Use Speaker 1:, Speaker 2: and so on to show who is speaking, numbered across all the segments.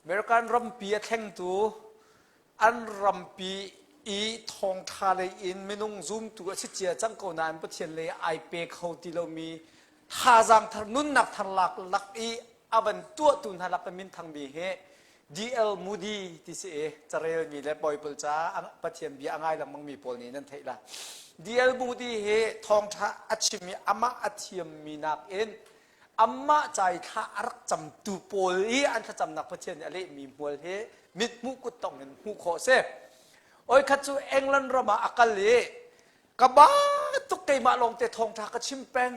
Speaker 1: American rampi a thlengtu an rampi i thawngṭha lei in minung zumtu a si cia cang ko nain Pathian lei ai pe kho ti lomi thazaang thar nunnak thar lak lak i a van tuahtu hna lak i minthangmi hi D.L. Moody ti si i carelmi le Bible ca Pathian bia a ngai lengmangmi pawl nih nan theih la. D.L. Moody hi thawngṭha a chim i amah a thiammi nakin amah ca i thla a rak camtu pawl i an thlacamnak Pathian nih a lehmi hmual hi mithmuh kuttong in hmuh khawh a si. Oi khat cu England ram ah a kal i ka ba tuk keimah lawngte thawngṭha ka chim peng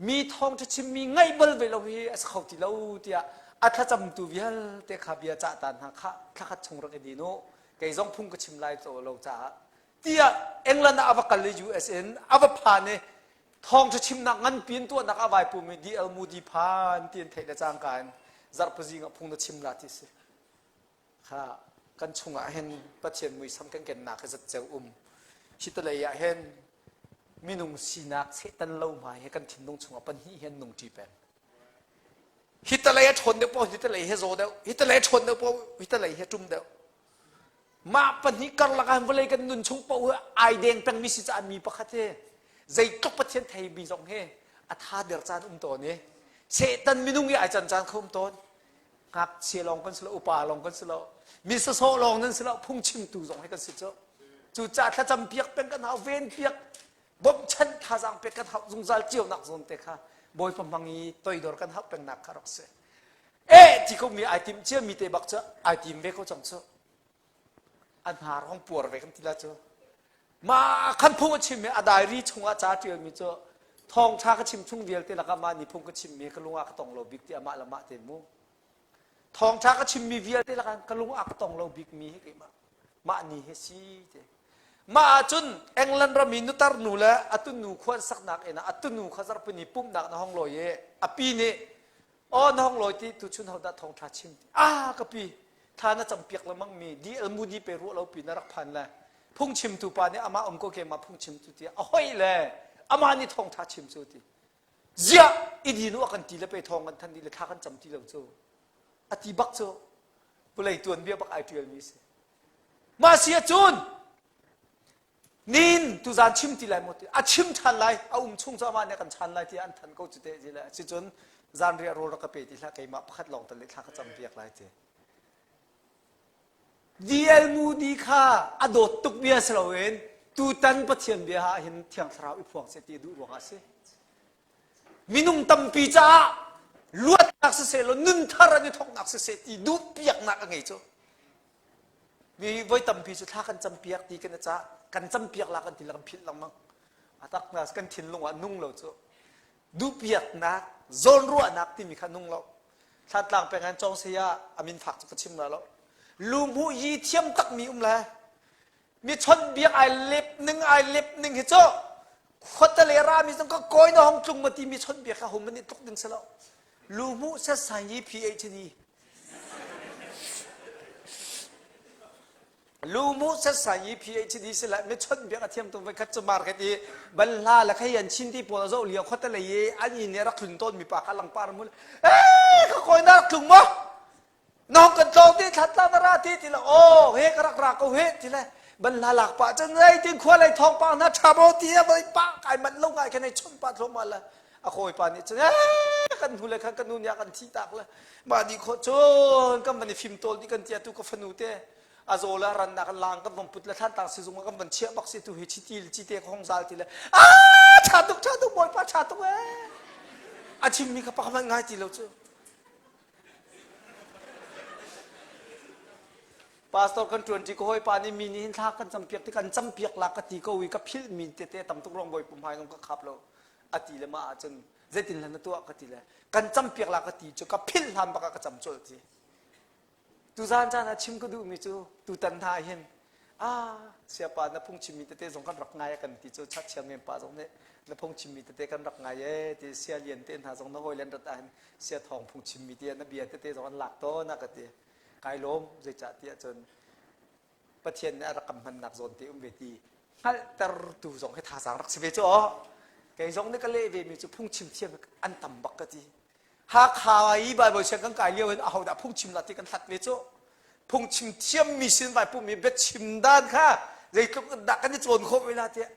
Speaker 1: mi thawngṭha chimmi ngaih bal ve lo hi a si kho ti lo tiah a thlacamtu vialte kha bia cah ta hna kha thlakhat chung rak i din u kei zong phung ka chim lai lo caah tiah England ah a va kal i US in a va phan i thawngṭha chimnak nganpi in tuahnak a vai pum i DL Moody phan ti an theih le cangka in zarhpazing ah phung na chim la ti si kha kan chungah hin Pathian muisam kan kennak hi zatceu um hitalei ah hin minung sinak sehtan lo hmai he kan thinlung chungah pahnih hi an nung ṭi peng hitalei a ṭhawn deuh paoh hitalei he zaw deuh hitalei a ṭhawn deuh paoh hitalei he ṭum deuh Mah pahnih karlak ah vawlei kan nun chung paoh hi ai deng pengmi si caah mi pakhat hi zeitluk Pathian theimi zong hi a tha der caan um tawn i Satan minung i ai can caan kha um tawn. Ngakchia lawng kan si lo, upa lawng kan si lo, mi sawsawh lawng nan si lo, phungchimtu zong hi kan si cu. Cucaah thlacam piak peng kan hau, ven piak, bawmhchanh thazaang pek kan hau zungzal cio nak zawn te kha Bawipa hmang i toidor kan hauh pengnak kha rak si. Eh ti ko mi ai tim cia mi te bak cu ai tim ve ko cang cu. A hnar hong puar ve kan ti la cu. Ma khan phung a chim i a diary chungah ca tial mi cu thawngtha ka chim chung vialte lakah mah ni phung ka chim mi ka lung ah ka tong lo bik ti amah le mah te mu. Thawngtha ka chim mi vialte lakah ka lung ah ka tong lo bik mi hi keimah mah ni hi si te. Mah ahcun England ram i nutar nu le atu nu khuan saknak inn ah atu nu kha zarhpini pumhnak na hong lawi i a pi nih Aw na hong lawi ti tuchun ho dah thawngṭha chim ti ah ka pi thla na campiak lengmang mi DL Moody pe ruah lo pi na rak phan le phungchimtu pa nih amah um ko keimah phungchimtu ti a hoi le amah nih thawngṭha chim cu ti ziah i dinu a kan ti le pe thawng kan than di le thla kan cam ti lo cu a ti bak cu vulei tuanbia bak ai ṭial mi si mah si ahcun Nin tuzaan chim ti lai maw ti a chim ṭhan lai a um chung cu amah nih a kan chan lai tiah an than ko cu te ti le sicun zanriah rawl rak ka pe ti hlah keimah pakhat lawng tal nih thla ka cam piak lai ti DL Moody kha a dawt tuk bia si loin tutan Pathian bia ah hin Thiang Thlarau i phuang seh ti a duh ruangah a si minung tampi caah luatnak siseh law nun thar an i thawknak siseh ti duh piaknak a ngei cu Mi voi tampi cu thla kan campiak ti kan i cah, kan campiak la kan ti le kan philh lengmang. A tak na kan thinlung ah nung lo cu. Duhpiaknak, zawnruahnak timi kha nung lo. Thlatlang peng an cawng saya a min fak cu ka chim la lo. Lu hmuh yi thiam takmi um le mi chawnh biak ai lep ning ai lep ning hi cu khuate le rami zong ka kawi na hong tlung ma ti mi chawnh biak kha hum an i tluk ding si lo. Lu hmuh set sang yi PhD Lumu setsai i PhD si le mi chawnh biak a thiam tung voi khat cu market i banhla le khei an chin ti pawl a zoh lio khuate lei i an inn i rak tlun tawn mi pa kha langpar mul ee ka kawi na rak tlung maw na hong kan tlawng ti thlatla na ra ti ti le aw he ka rak ra ko he ti le banhla lak pah cun zei tin khua lei thawngpang hna ṭha maw ti a voi pa kai manh lo ngai khan ei chawnh pah thluahmah le a kawipa nih cun ee kan hnu le khan kan nu nih a kan thih tak le mah dih khawh cun kan van i fim tawl dih kan tia tu ka fanu te a zaw le ran nak lang kan van put le thlantlang sizung ah kan van chiah bak si tu hi chiti le cite ka hong zal ti le ah tha tuk tha tuk bawipa tha tuk ee a chimmi kha pakhat ngai ti lo cu Pastor kan ṭuanṭi ka hawipa nih mi nih hin thla kan campiak ti kan campiak la ka ti ko i ka philh mi tete tam tuk rong bawi pum hai nong ka khap lo a ti le mah ahcun zeitin hlan na tuah ka ti le kan campiak la ka ti cu ka philh hlan bak ah ka cam colh ti tuzaan caan ah chim ka duhmi cu tutan hna hin ah siapa na phung chimmi tete zong kan rak ngai a kan ti cu chat men pa zong nih na phung chimmi tete kan rak ngai e ti sia lian te hna zong na hawi len rat ah hin sia thawng phung chimmi ti na bia tete zong an lak tawn a ka ti kai lawm zeicah ti ahcun Pathian nih a rak kan hmannak zawn te um ve ti hngalhtertu zong hi thazaang rak si ve cu aw kei zong nih ka leh ve mi cu phungchim thiam an tam bak ka ti Hakha i Bible siang kan kai lio hin ahodah phungchim la ti kan hlat ve cu. Phungchim thiammi sin vai pummi biachim dan kha zeitluk dah kan i cawn khawh ve la tiah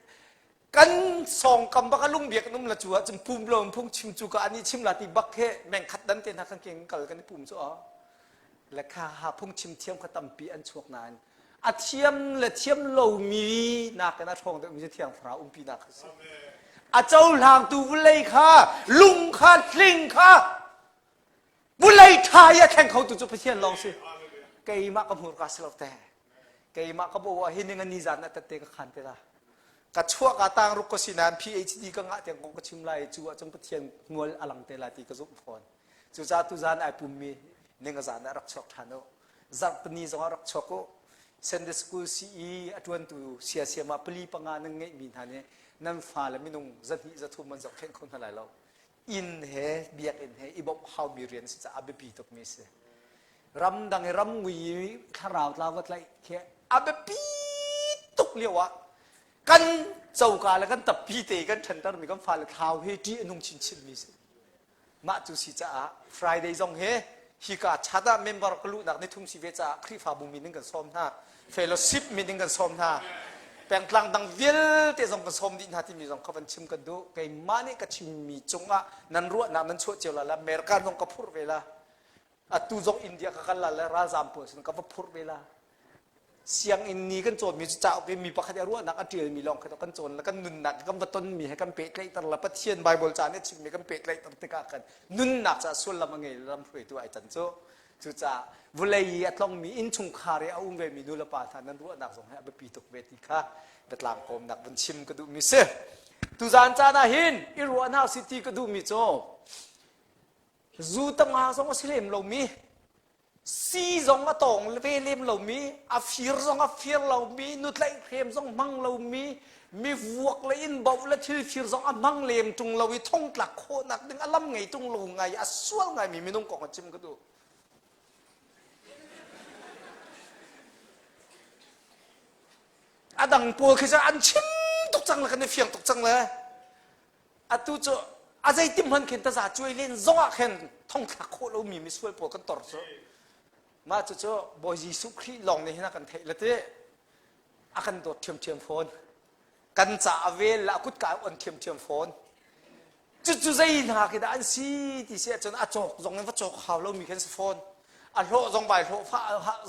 Speaker 1: kan sawngkam bak a lungbiak in um la cu ahcun pum lo in phungchim cu ka ani chim la ti bak he mengkhat dan te hna kan keng kal kan i pum cu a le kha ha phungchim thiam kha tampi an chuak nain a thiam le thiam lomi nakin a ṭhawng deuhmi cu thiang thlarau umpi nak a si. A cohlangtu vulei kha lung kha hling kha vulei ṭha i a thleng khotu cu Pathian lawng si. Keimah ka hmurka si lo te. Keimah ka bo ah hi ning ni zan na tette ka khan te la. Ka chuah ka tang ruk ka si nain PhD ka ngah tiang kong ka chim lai cu ahcun Pathian hmual a lang te la ti ka zumh fawn. Cucaah tuzan ai pummi ning a zan ah rak chuak ṭhan u. Zarhpini zongah rak chuak u. Sunday School CE a ṭuantu siasiam ah pali panga nan ngeihmi hna nih nan fale minung zahnih zathum an zohkhenh kho hna lai lo. Inn he biakinn he i bawmh haumi rian a si caah a biapi tukmi a si. Ramdang i ramngui i thlarau tlau va tlaih khi a biapi tuk lio ah kan coka le kan tappi te kan ṭhantermi kan fale thlau hi ṭih a nung chinchinmi a si. Mah cu si caah Friday zong hi hika chat ah member ka luhnak ni thum si ve caah Khrihfabu min in kan sawm hna. Fellowship min in kan sawm hna. Pengtlang dang vialte zong kan sawm dih hna timi zong kha van chim kan duh. Keimah nih ka chimmi cungah nan ruahnak nan chuah cio la la America zong ka phurh ve la. Atu zong India ka kal la le ralzam pawl sin ka va phurh ve la. Sianginn ni kan cawnmi cu cauk i mi pakhat i a ruahnak a ṭialmi lawng kha kan cawn le kan nunnak kan va tonmi he kan pehtlaihter le Pathian Baibal ca nih a chimmi kan pehtlaihter tikah khan nunnak caah sullam a ngei le lamhruaitu ai can cu. Cucaah vawlei i a tlongmi innchungkhar i a um vemi nulepa hna nan ruahnak zong hi a biapi tuk ve ti kha biatlang kawmnak vun chim ka duhmi si. Tuzaan caan ah hin i ruah hna usih ti ka duhmi cu zu tama zong a si lem lomi Si zong a tawng ve lem lomi, a fir zong a fir lomi, nutlaihhrem zong hmang lomi, mi vuak le inn boh le thil fir zong a hmang lem ṭung lo i thongtlak khawhnak ding a lam ngei ṭung lo ngai a sual ngaimi minung kong a chim ka duh. A dang pawl khi cu an chim tuk cang le kan i fiang tuk cang le Atu cu a zeitim hmanh khin taza cuai len zongah khin thongthlak khawh lomi misual pawl kan tor cu. Mah cucu Bawi Jesuh Khrih lawng nih hin a kan theih le ti. A kan dawt ṭhiamṭhiam fawn. Kan ca a vel le a kutka a on ṭhiamṭhiam fawn. Cucu zei hna khi dah an si ti si ahcun a cawk zong in va cawk hau lomi khin si fawn. A hlawh zong vai hlawh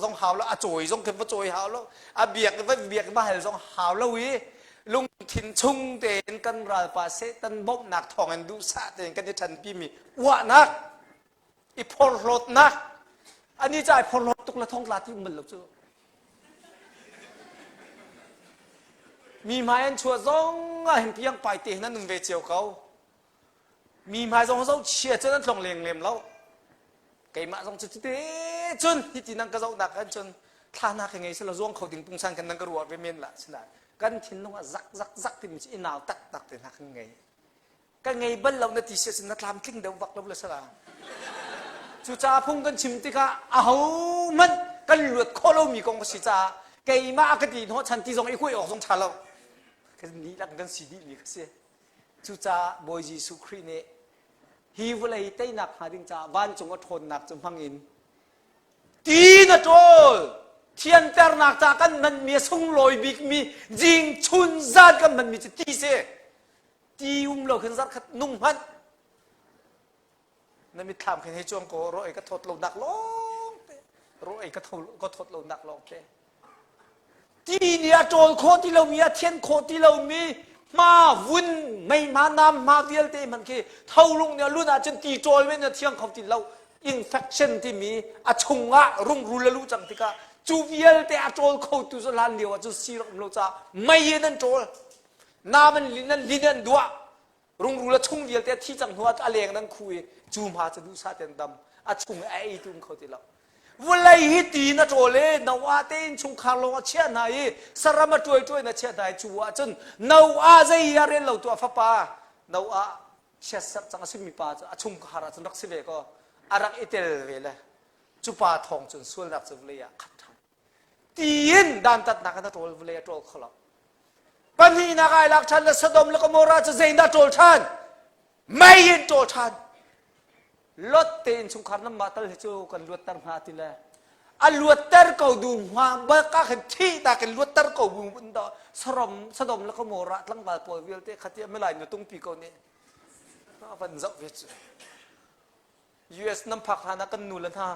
Speaker 1: zong hau lo, a cawi zong khin va cawi hau lo, a biak va biak va hal zong hau lo i lungthin chung tein kan ralpa Satan bawmhnak thawngin duhsah tein kan i ṭhanpimi uahnak, i phorhlawtnak, ani ca i phorhlawt tuk le thongtla ti um bal lo cu. Mi hmai an chuah zong ah hin piang pai te hin an um ve cio ko. Mi hmai zong zoh chia cun an tlong leng lem lo. Keimah zong cu cute cun hiti nan ka zohnak khan cun thla hna ka ngei selaw zuang kho ding pungsan khan nan ka ruah ve men la sinain kan thinlung ah zak zak zak timi cu i nau taktak te hna kan ngei. Ka ngei bal lo na ti si ahcun na tlamtling deuh vak lo le sala. Cucaah phung kan chim tikah ahohmanh kan luat khawh lomi kong ka si caah keimah a ka ti hnawhchan ti zong i kuai awk zong ṭha lo. Kan nih lang kan si dihmi ka si. Cucaah Bawi Jesuh Khrih nih hi vawlei teinak hnga ding caah vancung a ṭhawnnak cu hmang in ti na ṭawl thianternak caah kan hmanmi a sunglawi bikmi zing chun zan kan hmanmi cu ti si ti um lo khin zarkhat nung hmanh na mitthlam khin hei cuang ko ro ei ka thawt lo nak lawng te ro ei ka tho ka thawt lo nak lawng te Ti nih a ṭawl khawh ti lomi, a thianh khawh ti lomi hma vun mei hma nam hma vialte hmanh khi tholung nih a lun ahcun ti ṭawl men a thiang kho ti lo. Infection timi a chungah rungrul a luh cang tikah cu vialte a ṭawl khotu cu hlan lio ahcun sii rak um lo caah mei in an ṭawl. Nam an lin an lin an duah. Rungrul a chung vialte a thi cang hnu ah a leng nan khu i cu hma cu duhsah tein dam a chung i a ei tu um kho ti lo. Vawlei hi ti in a ṭawl i Noah te innchungkhar lawng a chiah hna i saram a ṭuai in a chiah hna i cu ah cun Noah zei i a rel lo tu a fapa Noah chiatserh cang a simi pa cu a chungkhar ah cun rak si ve kaw a rak i tel ve le cu pa thawng cun sualnak cu vawlei ah khat ṭhan. Tiin dantatnak in a ṭawl vawlei a ṭawl kho lo. Pahnihnak ai lak ṭhan le Sodom le Gomorrah cu zeidah ṭawl ṭhan? Mei in ṭawl ṭhan. Lot te innchungkhar nanmah tal hi cu kan luatter hna ti le. A luatter ko du hnga bak ah khin thih ta khin luatter ko bu in do sarom Sodom le Gomorrah tlangval pawl vialte kha tiah milai nu tungpi ko nih a van zoh ve cu. US nan phak hlan ah kan nu le hna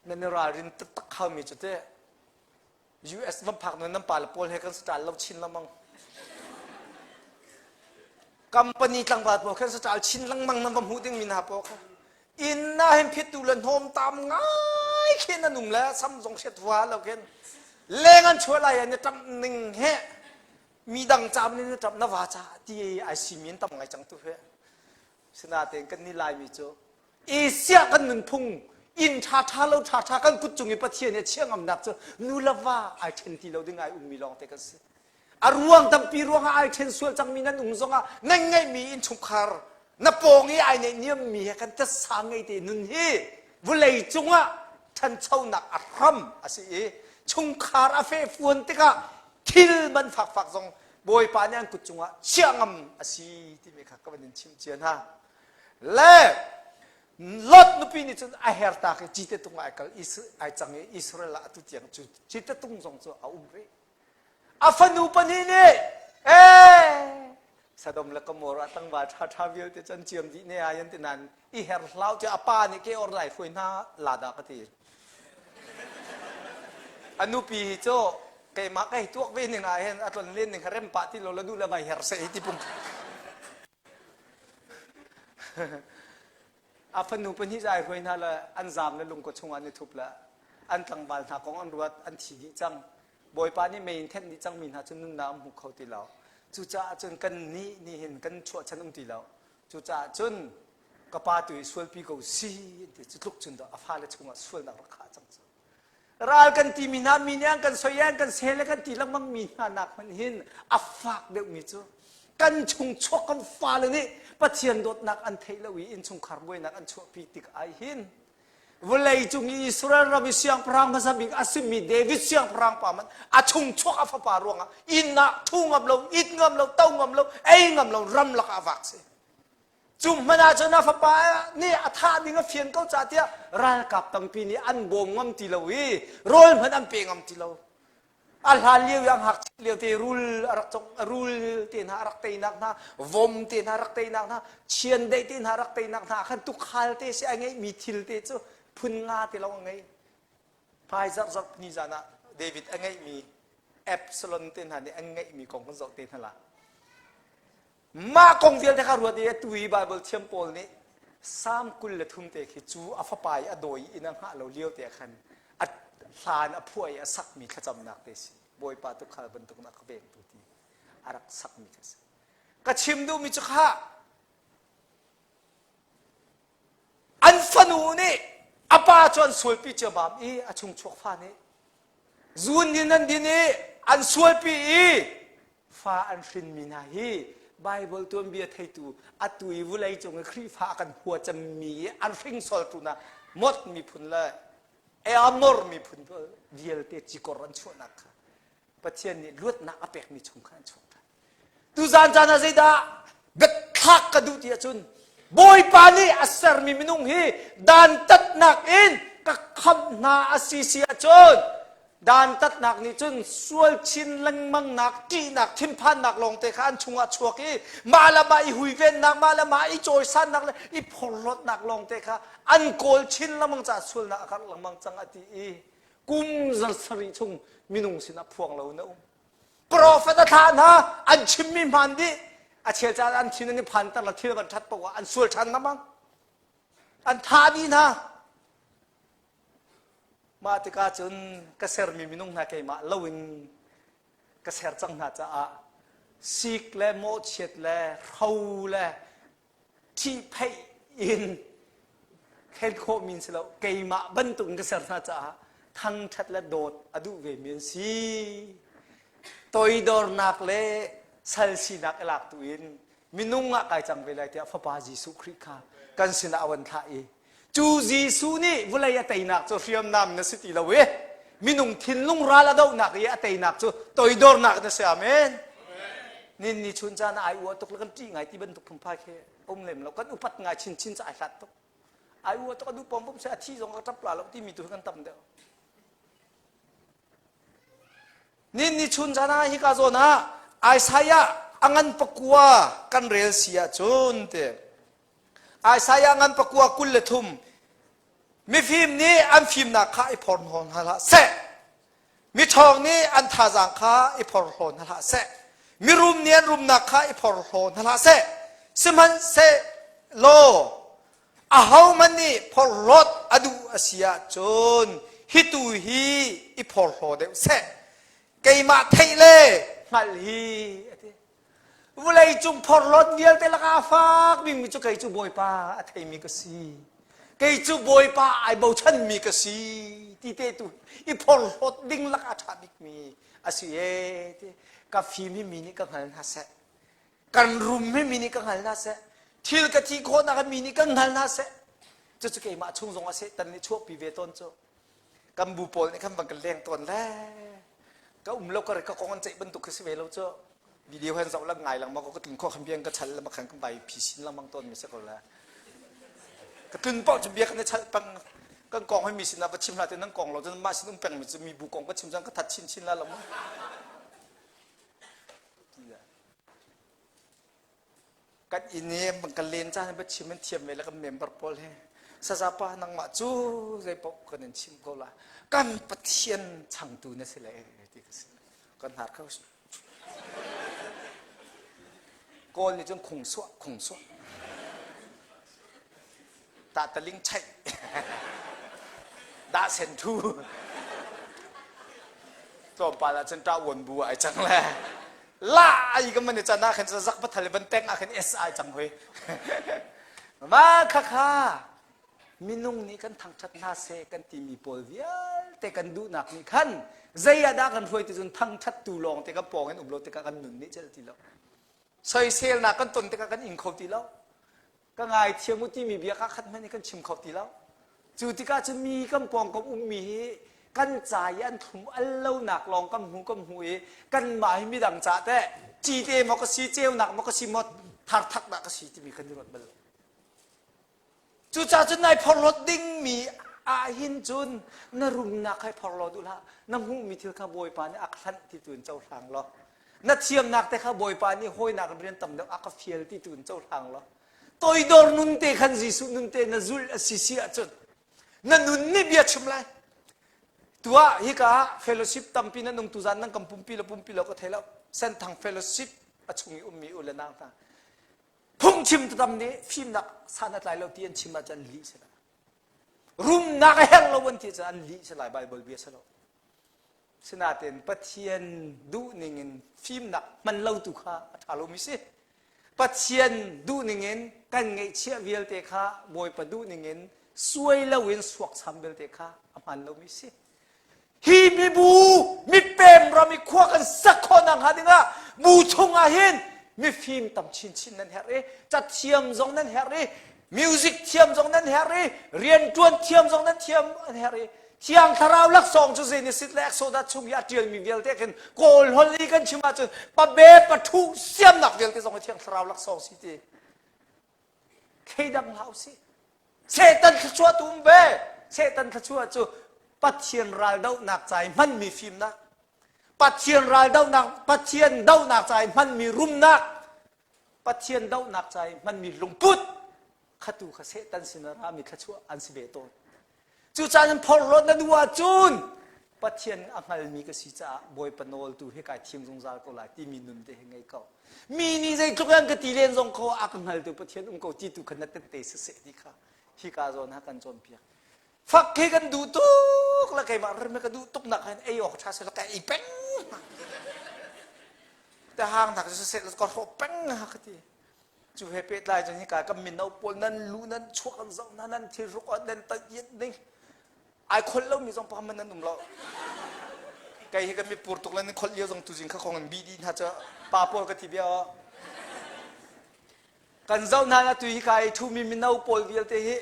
Speaker 1: nan i ralrin taktak haumi cu teh US van phak nu nan pale pawl he kan saṭal lo chin lengmang. Company tlangval pawl khan saṭal chin lengmang nan va hmuh dingmi hna pawl kha inn ah hin phittu le hnawm tam ngai khin an um le sam zong hriat vua lo khin leng an chuah lai an i ṭamh ning he mi dang cam ning na ṭamh na va ca ti ai simi an tam ngai cang tu he Sinain kan nih Laimi cu Asia kan nunphung inn ṭhaṭha lo ṭhaṭha kan kut cung i Pathian nih a chiah ngamnak cu nu le va ai ṭhen ti lo ding ai ummi lawngte kan si. A ruang tampi ruangah ai ṭhen sual cangmi nan um zongah nan ngeihmi innchungkhar na pawng i ai neihniammi he kan tasa ngei te nun hi vawlei cungah ṭhanchonak a hram a si i chungkhar a fehfuan tikah thil man fakfak zong Bawipa nih an kut cungah chiah ngam a si timi kha ka van in chimh cia hna. Le Lot nupi nih cun a hertak i cite tung ah ai kal ai cang i Israel ah atu tiang cu cite tung zong cu a um rih. A fanu pahnih nih ee Sodom le Gomorrah tlangval ṭhaṭha vialte cu an ciam dih ne ai an ti nain i her hlau tiah a pa nih ke or lai hruai hna la dah ka ti. A nupi hi cu keimah ka hei tuak ve ning ah hin a tlon len ning kha rem pah ti lo la duh le vai her seh hi ti pung. A fanu pahnih zai hruai hna le an zaam le lungkua chungah an i thup le an tlangval hna kong an ruat an thi dih cang. Bawipa nih mei in thenh dih cangmi hna cu nunnak an hmu kho ti lo. Cucaah cun kan nih nih hin kan chuahchan um ti lo. Cucaah cun ka pa tu hi sualpi ko si ti cu tluk cun a fale chungah sualnak rak khah cang cu. Ral kan timi hna mi nih an kan soi an kan sel le kan ti lengmang mi hna nak hmanh hin a fak deuhmi cu kan chung chuak kan fale nih Pathian dawtnak an theih lo i innchungkhar buainak an chuahpi tik ai hin vawlei cung i Israel ram i siangpahrang hmasa bik a simi David siangpahrang pa man a chung chuak a fapa ruangah inn ah thu ngam lo it ngam lo to ngam lo ei ngam lo ram lakah a vak si cu hmanh ah cun a fapa nih a thah ding a fian ko ca tiah ralkap tampi nih an bawm ngam ti lo i rawl hmanh an pe ngam ti lo A hlan lio i a ngakchit lio te rul a rak cong rul te hna a rak teinak hna vom te hna rak teinak hna chiandeih te hna rak teinak hna khan tukhal te si a ngeihmi thil te cu phun nga te lawng a ngei. Hmai zarh zarh ni zan ah David a ngeihmi Absalom te hna nih an ngeihmi kong kan zoh te hna la. Mah kong vialte kha ruat i atu i Baibal thiam pawl nih Salm 23 te khi cu a fapa i a dawi inn a hngah lo lio te khan a hlan a phuah i a sakmi thlacamnak te si. Bawipa tukhal bantuk na ka vengtu ti a rak sakmi kha si. Ka chim duhmi cu kha an fanu nih a pa cu an sualpi ciammam i a chungchuak fa nih zun in an din i an sualpi i fa an hrinmi hna hi Baibal tuanbia theitu atu i vulei cung i Khrihfa a kan hua cemmi i an hringsoltu hna Mot miphun le Amor miphun vialte cikor an chuahnak kha Pathian nih luatnak a pekmi chung khan an chuak ṭhan. Tuzaan caan ah zeidah biathlak ka duh ti ahcun Bawipa nih a sermi minung hi dantatnak in ka khamh hna a si si ahcun dantatnak nih cun sual chin lengmangnak ṭihnak thinphannak lawngte kha an chungah chuak i mah le mah i huivennak mah le mah i cawisannak le i phorhlawtnak lawngte kha an kawl chin lengmang caah sualnak a karh lengmang cang a ti i kum zar sarih chung minung sinah phuang lo in a um Profet a thlah hna an chimmi hmaan dih a chel caan an thin an i phanter la thil van ṭhat paoh ah an sual ṭhan lengmang an thah dih hna mah tikah cun ka sermi minung hna keimah loin ka ser cang hna caah sik le mawhchiat le hro le ṭhihpheih in khen khawhmi an si lo keimah bantuk in ka ser hna caah thangṭhat le dawt a duh vemi an si toidornak le sal sinak i lak tu in minung ah kai cang ve lai tiah fapa Jesuh Khrih kha kan sinah a van thlah i cu Jesuh nih vawlei a teinak cu hriamnam na si ti lo i minung thinlung ral a dohnak i a teinak cu toidornak na si amen nin ni chun caan ai uah tuk le kan ṭih ngai ti bantuk phungphai khi um lem lo kan upat ngai chinchin ca ai hlat tuk. Ai ua tuk a duh pom pom se a thi zong ka ṭap la lo timi tu hi kan tam deuh. Nin ni chun zan ah hika zawn ah Isaiah a ngan pakua kan rel si ahcun te Isaiah ngan pakua 23 mifim nih an fimnak kha i phorhlaw hna hlah seh miṭhawng nih an thazaang kha i phorhlaw hna hlah seh mirum nih an rumnak kha i phorhlaw hna hlah seh sihmanhsehlaw ahohmanh nih phorhlawt a duh a si ahcun hi tu hi i phorhlaw deuh seh keimah theih le hngalh hi a ti Vawlei cung phorhlawt vialte lakah a fak bikmi cu kei cu Bawipa a theimi ka si. Kei cu Bawipa ai bochanmi ka si ti te tu i phorhlawt ding lakah a ṭha bikmi a si ee ti. Ka fim hi mi nih ka hngal hna seh. Kan rum hi mi nih ka hngal hna seh. Thil ka thi khawhnak mi nih kan hngal hna seh. Cucu keimah chung zong ah Satan nih chuahpi ve tawn cu. Kan bu pawl nih khan van kan leng tawn le ka um lo ka ka kong an ceih bantuk khi si ve lo cu video han zoh lang ngai lengmang ko ka tlun khawh khan biang ka chal lama khan kan vai phi sin lengmang tawn mi si ko la ka tlun paoh cu bia kan i chal peng kan kong hi mi sinah va chim hlah te nan kong lo cun mah sin um peng mi cu mi bu kong ka chim cang ka that chin chin la lo mu Kan inn i kan len caan va chim an thiam ve le kan member pawl he sazapa nangmah cu zeipaoh kan in chim ko la kan Pathian changtu na si le ti ka si kan hnar kho Kawl nih cun khung suah khung suah ta taling chaih dah sen thu tlawmpal ah cun ṭah uan bu ai cang le la ai ka man i can ah khan zak pathal ban teng ah khan s ai cang hoi ma kha kha minung nih kan thangṭhat hna seh kan timi pawl vialte kan duhnak nih khan zei ah dah kan hruai ti cun thangṭhat tu lawng te kan pawng in um lo tikah kan nun nih cel ti lo soiselnak kan ton tikah kan ing kho ti lo ka ngaithiam u timi bia ka khat hmanh i kan chim kho ti lo cu tikah cun mi kan pawngkam ummi hi kan ca i an thlum al lonak lawng kan hmu kan hmu i kanmah hi midang ca teh cite maw ka si ceunak maw ka si maw tharthak dah ka si timi kan i ruat bal lo cucaah cun nai phorhlawt dingmi ah hin cun na rumnak hai phorhlaw duh hlah na hmuhmi thil kha bawipa nih a ka hlanh ti tu in cohlang law Na thiamnak te kha Bawipa nih hawinak rian tam deuh a ka fial ti tu in cohlang law toidor nun te khan Jesuh nun te na zulh a si si ahcun na nun nih bia chim lai. Tuah hika fellowship tampi nan um tuzan nan kan pumpi lo pumpi lo ka thei lo. Senthang fellowship a chung i ummi u le nau hna. Phungchim tam nih fimnak san a tlai lo ti an chim ahcun an lih si lai. Rumnak a herh lo an ti ahcun an lih si lai Bible bia si lo. Sinain Pathian duhning in fimnak hman lo tu kha a ṭha lomi si. Pathian duhning in kan ngeihchiah vialte kha Bawipa duhning in suai loin suaksam vialte kha a hmaan lomi si. Hi mibu mipem ram i khua kan sak khawhnak hnga dingah bu chungah hin mifim tam chinchin nan herh i cathiam zong nan herh i music thiam zong nan herh i rianṭuan thiam zong nan thiam an herh i Thiang Thlarau laksawng cu Genesis le Exodus chung i a ṭialmi vialte khin Kawl holh i kan chim ahcun pabe pathu siamnak vialte zong hi Thiang Thlarau laksawng si ti thleidang hlah usih. Satan thluachuah tu um ve. Satan thluachuah cu Pathian raldohnak ca i hmanmi fimnak, Pathian raldohnak, Pathian dohnak ca i hmanmi rumnak, Pathian dohnak ca i hmanmi lungput khatu kha Satan sin a rami thluachuah an si ve tawn. Cucaah nan phorhlawt na duh ahcun Pathian a hngalmi ka si caah Bawipa nawl tu hi kai thim zungzal ko lai timi nun te hi ngei ko. Mi nih zeitluk an ka ti len zong kho a ka hngaltu Pathian um ko ti tu kha na tette siseh ti kha hika zawn ha kan cawnpiak. Fak khi kan duh tuk la keimah rim ka duh tuk nak hin ei awk ṭha seh ka ei peng. Te hang nak siseh ka hrawh peng ha ka ti. Cu he pehtlai cun hika kan mino pawl nan lu nan chuak an zoh hna nan thil hruk nan tayit ding ai kholh lomi zong pakhat nan um lo kei hi kan mipur tuk le nan kholh lio zong tuzing kha khong in bi dih hna cu pa pawl ka ti bia kan zoh hna na tu hika i thumi mino pawl vialte hi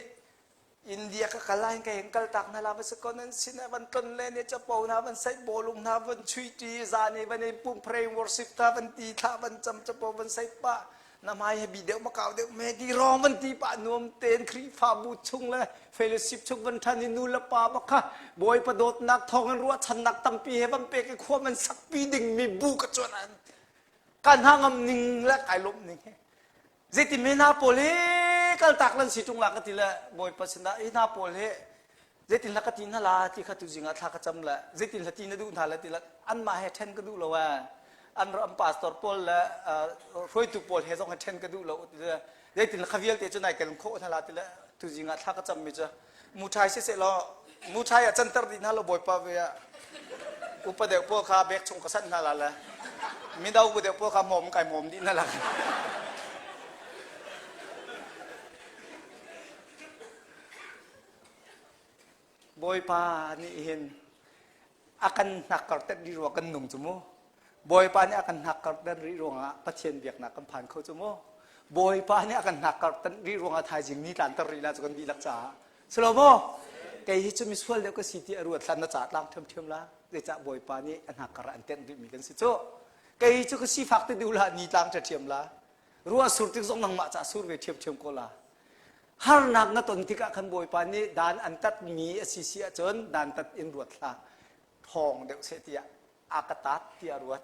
Speaker 1: India ka kal ah hin ka heng kal tak hna la va si ko nan sin ah van tlon le ne chapo hna van saih bawlung hna van chuih ṭi zan i van i pum praying worship hna van ti thla van cam chapo van saih pah. Na hmai he bi deuh ma kau deuh me ti rawng van ti pah nuam tein Khrihfabu chung le fellowship chung van ṭhan i nu le pa bak kha Bawipa dawtnak thawng in ruahchannak tampi he van pek i khua man sakpi dingmi bu ka cuan an ka hna ngam ning le kai lawmh ning he zeitin me hna pawl hi kaltak lan si ṭung la ka ti le Bawipa sinah hi hna pawl hi zeitin hla ka ti hna la ti kha tu zingah thla ka cam le zeitin hla ti na duh hna le ti le anmah he ṭhen ka duh lo ee an ram pastor pawl le hruaitu pawl he zong he ṭhen ka duh lo ti le zeitin kha vialte cu nai kel khawh hna la ti le tu zingah thla ka cam mi cu muṭhai siseh law muṭhai ah canter dih hna lo bawipa ve ah upa deuh pawl kha bek chung ka sanh hna la le mido bu deuh pawl kha mawm kai mawm dih hna la Bawipa nih hin a kan hnakkar ter rih ruang kan nung cu mu. Bawipa nih a kan hnakkar ter rih ruangah Pathian biaknak kan phan kho cu mu. Bawipa nih a kan hnakkar ter rih ruangah thaizing ni tlanter rih la cu kan dihlak caah. Silo maw? Kei hi cu misual deuh ka si ti a ruat hlan na ca tlang ṭhiamṭhiam la. Zeicah Bawipa nih a hnakkar ah an tenh rihmi kan si cu. Kei cu ka sifak te duh la ni tlang ṭhiamṭhiam la. Ruah sur tik zong nangmah ca sur ve ṭhiamṭhiam ko la. Harnak na ton tikah khan Bawipa nih dan an tatmi a si si ahcun dan tat in ruat hlah. Ṭhawng deuh seh tiah a ka tat tiah ruat.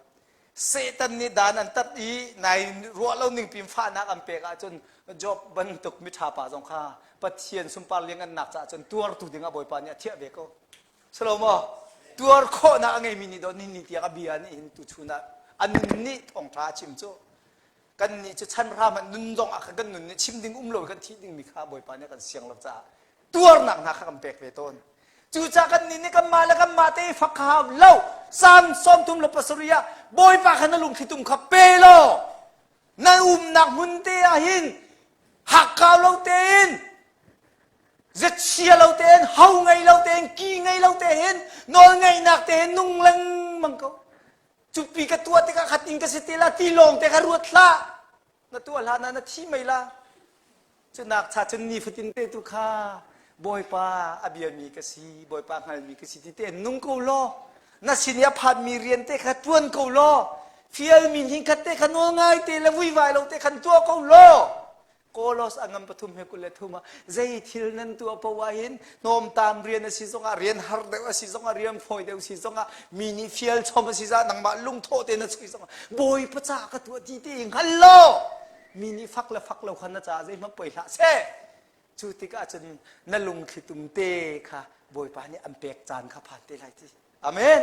Speaker 1: Satan nih dan an tat i nai ruah lo ning pin fahnak an pek ahcun Job bantuk miṭha pa zong kha Pathian sunpar liangannak caah cun tuartu dingah Bawipa nih a thiah ve ko. Salomo tuar khawhnak a ngeimi nih dawh ni ni tiang a bia nih hin tuchun ah a nun nih thawngṭha a chim cu. Kannih cu chan hram ah nun zong ah khan kan nun nih chim ding um lo kan thih dingmi kha Bawipa nih a kan siang lo caah tuarnak hna kha kan pek ve tawn. Cucaah kannih nih kanmah le kanmah te i fak kha hau lo. Salm 37 ah Bawipa kha na lungthlitum kha pe law na umnak hmun te ah hin hakkau lo tein ziachia lo tein ho ngei lo tein ki ngei lo tein nawl ngeihnak tein nung lengmang ko. Cupi ka tuah tikah khatin ka si te la ti lawng te kha ruat hlah. Na tuah hlan ah na thi mei la. Cunak cha cun nifatin te tu kha Bawipa a biami ka si, Bawipa hngalmi ka si ti te nung ko law. Na sin i a phanmi rian te kha tuan ko law. Fialmi hnin khat te kha nawl ngai te le vuivai lo te khan tuah ko law. Kolos a ngam pathum he 23 ah zei thil nan tuah poah ah hin hnawmtam rian a si zongah rian har deuh a si zongah rian fawi deuh si zongah mi nih fial chom a si zah nangmah lungthawh te na chui zongah bawipa ca ka tuah ti te i hngal law mi nih fak le fak lo kha na caah zeihmanh poi hlah seh cu tikah cun na lungthlitum te kha bawipa nih an pek caan kha phan te lai ti amen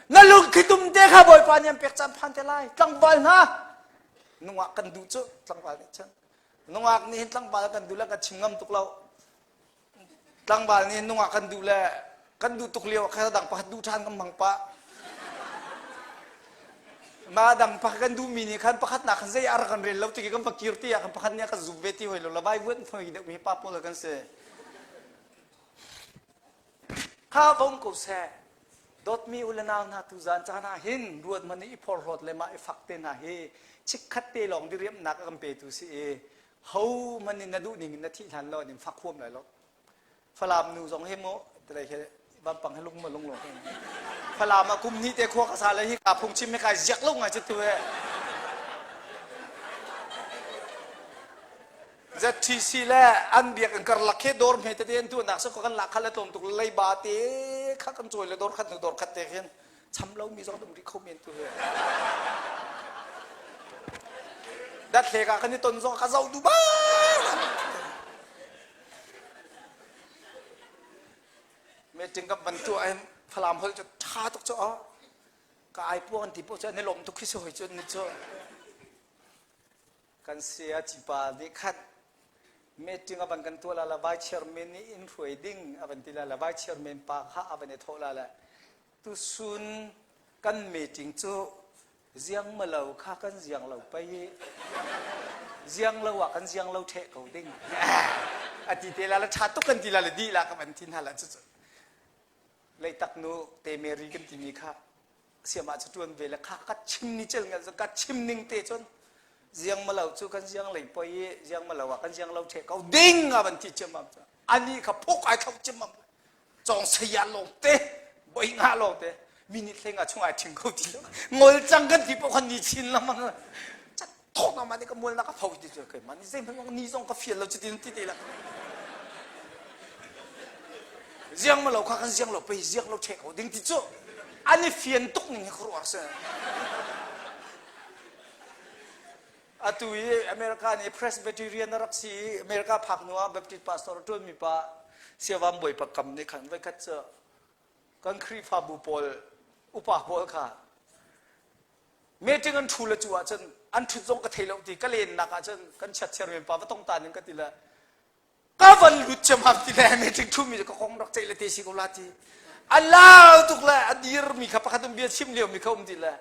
Speaker 1: na lungthlitum te kha bawipa nih an pek caan phan te lai tlangval hna nungak kan duh cu tlangval nih cun nungak nih hin tlangval kan duh le kan chim ngam tuk lo tlangval nih nungak kan duh le kan duh tuk lio kha dang pakhat duh ṭhan kan hmang pah ma dang pakhat kan duhmi nih khan pakhat nak khan zei ar kan rel lo ti kan va kir ti ah kan pakhat nih kan zum ve ti hoi lo la vai vuan thoi deuh mi pa pawl kan si Kha va um ko seh. Dawtmi u le nau hna tuzaan caan ah hin ruat hmanh i phorhlawt le mah i fak te hna hi chikkhat te lawng diriamhnak a kan petu si i ho hmanh in na duh ning in na thih hlan lo an in fak huam lai lo. Falam nu zong hi mu tilei hi vampang hi lung ma lung lo Falam ah kum hnih te khua ka sa le hi ka phungchim hi kai ziak lo ngai cu tu he. ZTC le an biakinn karlak khi dawr hme tete an tuahnak si kan lak kha le tlawm tuk leiba te kha kan cawi le dawr khat hnu dawr khat te khin cham lo mi zong um rih kho men tu he dat hlek ah kan i ton zong ka zoh duh ba meeting kan van tuah hin falam holh cu tha tuk cu ka ai puang an ti poh cu an i lawm tuk khi si hoi cu ni cu Kan saya cipa nih khan meeting a van kan tuah la la vice chairman nih in hruai ding a van ti la la vice chairman pa kha a van i thawh la la tusun kan meeting cu ziang malo kha kan ziang lo pei i ziang lo ah kan ziang lo ṭheh ko ding a ti te la la ṭha tuk kan ti la la dih la ka van ti hna la cu leitak nu te Mary kan timi kha siam ah cu ṭuan ve le kha ka chim ni cel ngal ka chim ning te cun ziang malo cu kan ziang lei poi i ziang malo ah kan ziang lo the ko ding a van ti ciammam cu ani kha phuk ai thok ciammam cong saya lawng te boi nga lawng te minute hleng ah chung ai thing ko ti lo ngol cang kan ti po khan ni chin lamang. Thawk na mah nih ka mual na ka pho ti cu keimah nih zeihmanh ni zong ka fial lo cutin ti te la. Ziang ma lo kha kan ziang lo pei ziang lo ṭheh ko ding ti cu an i fian tuk ning hi khuaruah si. Atu i America nih Presbyterian a rak si i America phak hnu ah Baptist pastor a ṭuanmi pa Siavam Bawipa kam nih khan voikhat cu kan Khrihfabu pawl upa pawl kha meeting an ṭhu le cu ahcun an ṭhut zong ka thei lo ti ka lennak ahcun kan chiatchiar men pa va tong ta ning ka ti le ka van lut ciammam ti le meeting ṭhumi cu ka kong rak ceih le te si ko la ti a lau tuk le a dirmi kha pakhat um bia chim lio mi kha um ti le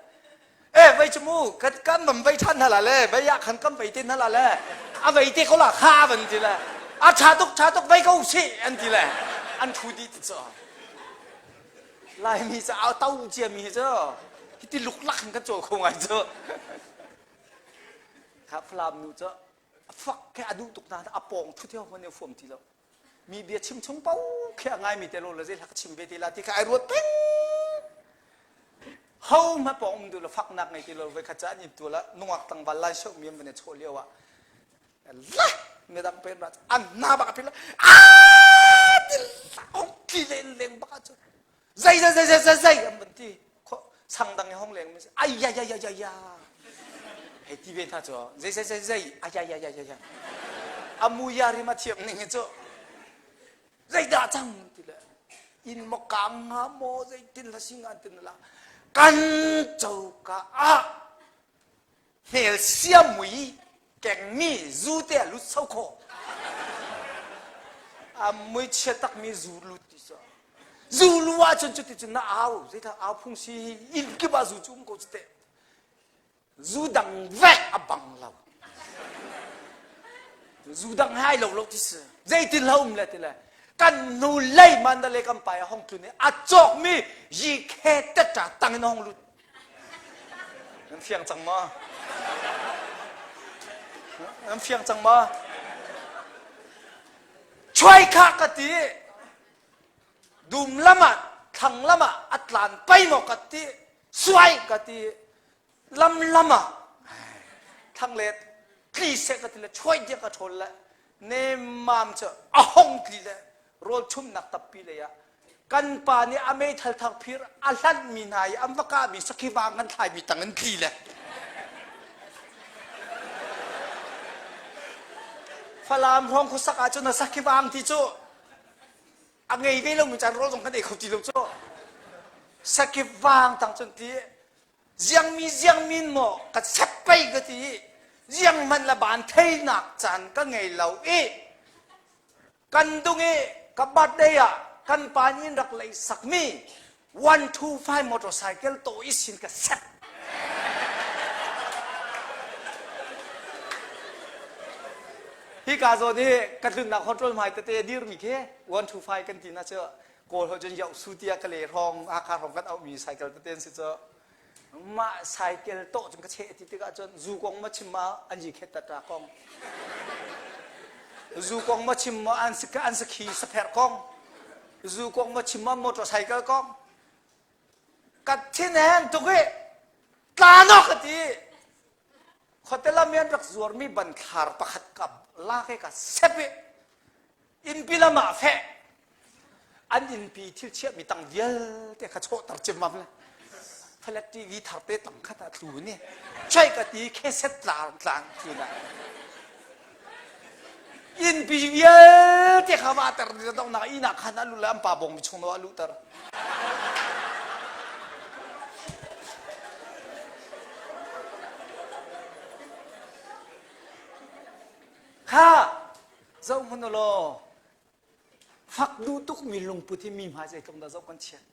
Speaker 1: e vei cu mu kan kan mam vei ṭhan hna la le vei ah khan kan vei te hna la le a vei te ko la kha van ti le a ṭha tuk ṭha tuk vei ko sih an ti le an ṭhu dih ti cu Laimi cu au to ciami hi cu hiti luklak in kan cawl kho ngai cu. Kha Falam nu cu a fak khi a duh tuk na a pawng thu theo hman fuam ti lo. Mi bia chim chung pau khi a ngai mi te lo le zei hlak chim ve te la ti kha ai ruat peng. Ho ma pawng um du lo fak nak ngei ti lo ve kha cha an in tu la nungak tlangval lai show mi an van chaw lio ah la midang pen ra an na bak a pil a til ong tli len leng bak cu zei zei zei zei zei an van ti sang dang i hong leng mi ai ya ya ya ya ya hei ti ve hna cu zei zei zei zei ai ya ya ya ya ya amu ya ri ma thiam ning hi cu zeidah cang ti le inn maw kang nga maw zeitin la si nga tin la kan coka ah Hmel siam mui kengmi zu te a lut so kho. A mui chia takmi zu lut ti so. Zu lu ahcun cuti cun na au zeithla au phung si inn kip ah zu cu um ko cu teh. Zu dang vek a bang lo. Zu dang hai lo lo ti si. Zeitin lo um le ti le. Kan nu lei mandale kan pai a hong tlun i a cawkmi yi khe tetta tang in a hong lut. Nan fiang cang maw? Nan fiang cang maw? Chuai kha ka ti. Dum lam ah, thlang lam ah a tlan pai maw ka ti. Suai ka ti. Lam lam ah thlang le tli seh ka ti le chuai dia ka ṭhawl le nemmam cu a hong tli le rawl chumnak tappi lei ah kan pa nih a meithal thar phir a hlanhmi hna i an va kahmi sakhi vang kan thlaimi tang in tli le Falam hrawng khuasak ahcun a sakhi vang ti cu a ngei ve lomi caan rawl zong kan ei kho ti lo cu sakhi vang tang cun ti ziangmi ziangmin maw ka sep pei ka ti ziang hmanh la ban theinak caan ka ngei lo i Kan dung i ka birthday ah kan pa nih in rak lei sakmi 125 motorcycle to i sin ka set. Hi ka zawn hi ka tlunnak hotel hmai tete dirmi khi 125 kan ti na cu kawl ho cun yoh su tiah ka le hrawng Hakha hrawng kan auhmi cycle tete an si cu mah cycle tawh cun ka cheh ti tikah cun zu kong ma chim ma an yi khet tata kong zu kong ma chim ma an an sakhi sapher kong zu kong ma chim ma motorcycle kong ka thin heng tuk i tlanok ka ti khotelam an rak zuarmi banthlar pakhat ka lak i ka sep i innpi lam ah feh an innpi thil chiahmi tang vialte kha chawhter ciammam le flat TV thar te tang khat ah tlu ni chai ka ti kheset tlang tlang tlu na innpi vialte kha va ter ni dong nak ina khan alu le an pa bong mi chung no alu ter kha Zoh hmanh u law, fak duh tukmi lungput hi mi hmai zeitluk dah zoh kan chiat.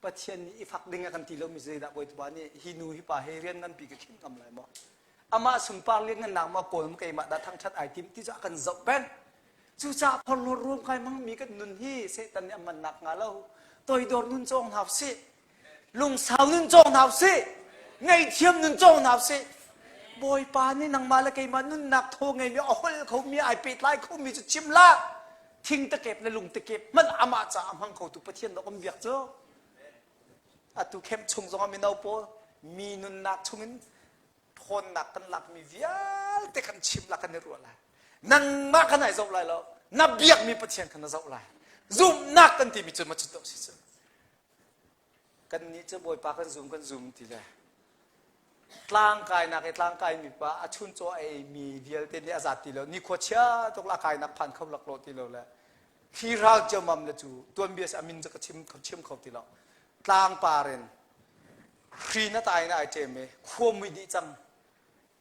Speaker 1: Pathian nih i fak ding a kan ti lomi zeidah Bawipa nih hi nu hi pa he rian nganpi ka khinh ngam lai maw? Amah sunpar lianngannak maw kawl maw keimah dah thangṭhat ai tim ti cu a kan zoh peng. Cucaah phorhlawt ruam kai hmangmi kan nun hi Satan nih a mannak hnga lo. Toidor nun cawng hna usih. Lungsau nun cawng hna usih. Ngaihthiam nun cawng hna usih. Bawipa nih nangmah le keimah nunnak thaw ngeimi a holh khomi ai pehtlai khomi cu chim hlah. Thing takep le lung takep hmanh amah caah a hmang khotu Pathian dawh kan biak cu. Atu camp chung zongah mino pawl mi nunnak chungin. Thawnnak kan lakmi vialte kan chim la kan i ruah lai. Nangmah kan ai zoh lai lo. Na biakmi Pathian kha na zoh lai. Zumhnak kan timi cu ma cu si cu. Kannih cu Bawipa kan zum kan zum ti le tlangkainak i tlangkaimi pa a chuncaw a eimi vialte nih a zat ti lo nikhua chia tuk la kainak phan kho lak lo ti lo le thli ral ciammam le cu tuanbia a min cu ka chim chim kho ti lo tlangpar in hri na tai na ai ṭem i khua mui dih cang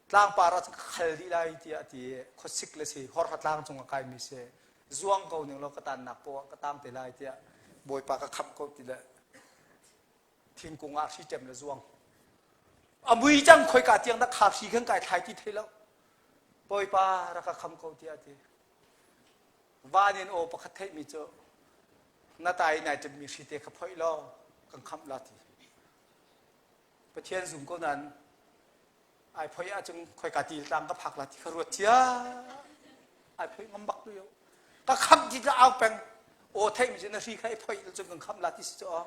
Speaker 1: tlangpar ah cun ka khal dih lai tiah a ti i khuasik le si horha tlang cung a kaimi si zuang ko ning law ka tannak poah ka tang te lai tiah bawipa ka khamh ko ti le thingkung ah hri ṭem le zuang a mui cang khoika tiang dah kha hri khan kai thlai ti thei lo bawipa rak ka kham ko tiah a ti van in aw pakhat theihmi cu na tai nai ṭemmi hri te kha phoih law kan khamh la ti Pathian zum ko nain ai phoih ahcun khoika ti tlang ka phak la ti kha ruat cia ai phoih ngam bak tu yo ka khamh ti au peng aw theih mi cu na hri kha i phoih cun kan khamh la ti si cu aw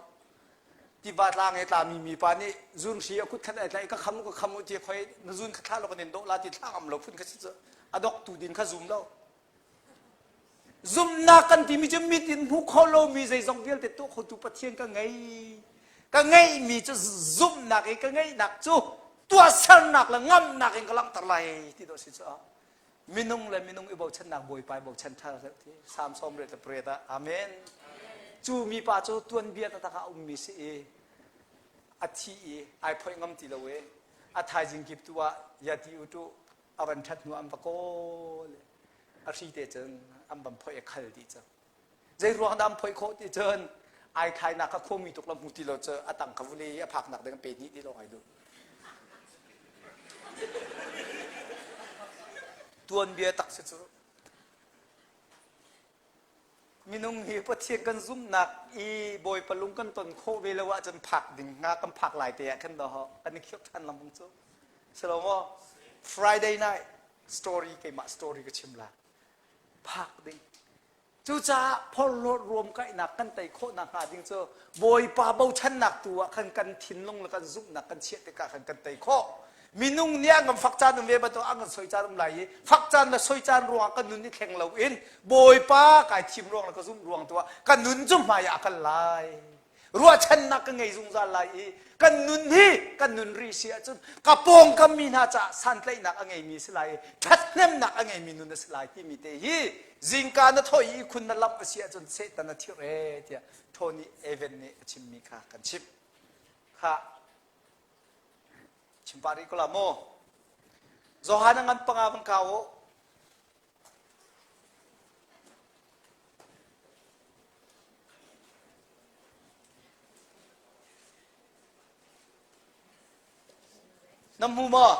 Speaker 1: tiva tlang e tlami mi pa nih zun hri a kut khat ai tlaih ka kham ka kham ti khoi na zun kha thla lo kan in dawh la ti thla ngam lo phun kha si cu a dok tu din kha zum lo Zumhnak kan timi cu mit in hmuh khawh lomi zeizong vialte tuah khotu Pathian ka ngei. Ka ngeihmi cu zumhnak i ka ngeihnak cu tuahsernak le ngamnak in ka langhter lai ti dawh si cu minung le minung i bochannak Bawipa i bochan ṭha ti Salm 78 ah Amen. Cu mipa cu tuanbia taktak ah a ummi si i a thi i ai phoih ngam ti lo i a thaizing kip tu ah yati u tu a van ṭhat hnu an va kawl a hri te cun an van phoih a khal dih cang zei ruang dah an phoih khawh ti cun ai thlainak kha khuami tuk la hmu ti lo cu a tang kha vuli a phaknak ding pe hnih ti lawng ai duh tuanbia tak si cu Minung hi Pathian kan zumhnak i Bawipa lung kan ton khawh ve lo ahcun phak ding hnga kan phak lai te ah khan dawh kan i khirh ṭhan lengmang cu. Si lo maw? Friday night story keimah story ka chim la. Phak ding. Cucaah phorhlawt ruamkaihnak kan tei khawh nakhnga ding cu Bawipa bochannak tu ah khan kan thinlung le kan zumhnak kan chiah tikah khan kan tei khawh. Minung nih an kan fak caan um ve bantuk an kan soi caan um lai i fak caan le soi caan ruangah kan nun i thleng loin Bawipa kai thim ruang le ka zumh ruang tu ah kan nun cu hmai ah a kal lai. Ruahchannak ka ngei zungzal lai i kan nun hi kan nun rih si ahcun ka pawngkam mi hna caah santlaihnak a ngeimi si lai i ṭhathnemnak a ngeimi nun a si lai timi te hi zingka na thawh i ihkhun na lamh a si ahcun Satan a thirh ee tiah Tony Evan nih a chimmi kha kan chimh. Kha Chim pah rih ko la mu. Johan a ngan panga van kau u. Na hmu maw?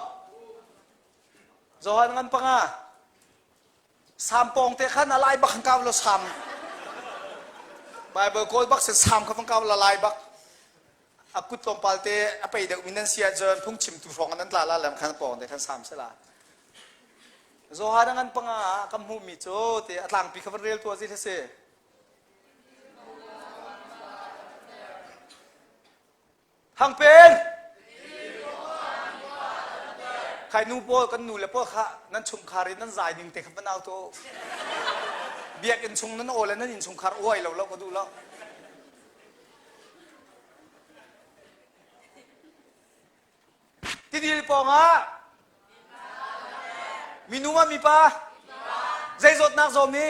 Speaker 1: Johan ngan panga. Sam pawng te khan a lai bak han kau lo sam. Bible kawl bak se sam kha van kau la lai bak. A kut tlawmpal te a pei deuh mi nan si ahcun phungchimtu hrawng nan tla la lem khan pawng te khan sam se la. Johan a ngan panga ah kan hmuhmi cu te a tlangpi kha van rel tuah zi si. Hangpen! Khai nu pawl kan nu le pawl kha nan chungkhar in nan zai ning te kha van au to. Biakinn chung nan aw le nan innchungkhar uai lo lo ka duh lo. Tidil pawngah minu ah mipa zei zawtnak zawmi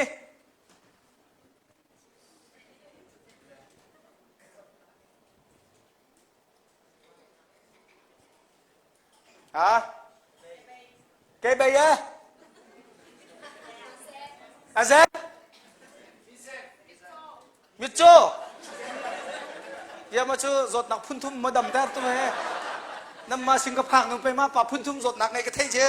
Speaker 1: Ha? Kei bei e? A zek? Mitcaw. Bia ma cu zawtnak phunthum ma dam ter tu he. Nam ma sing ka phak nu pe ma pa phunthum zawtnak ngei ka thei che.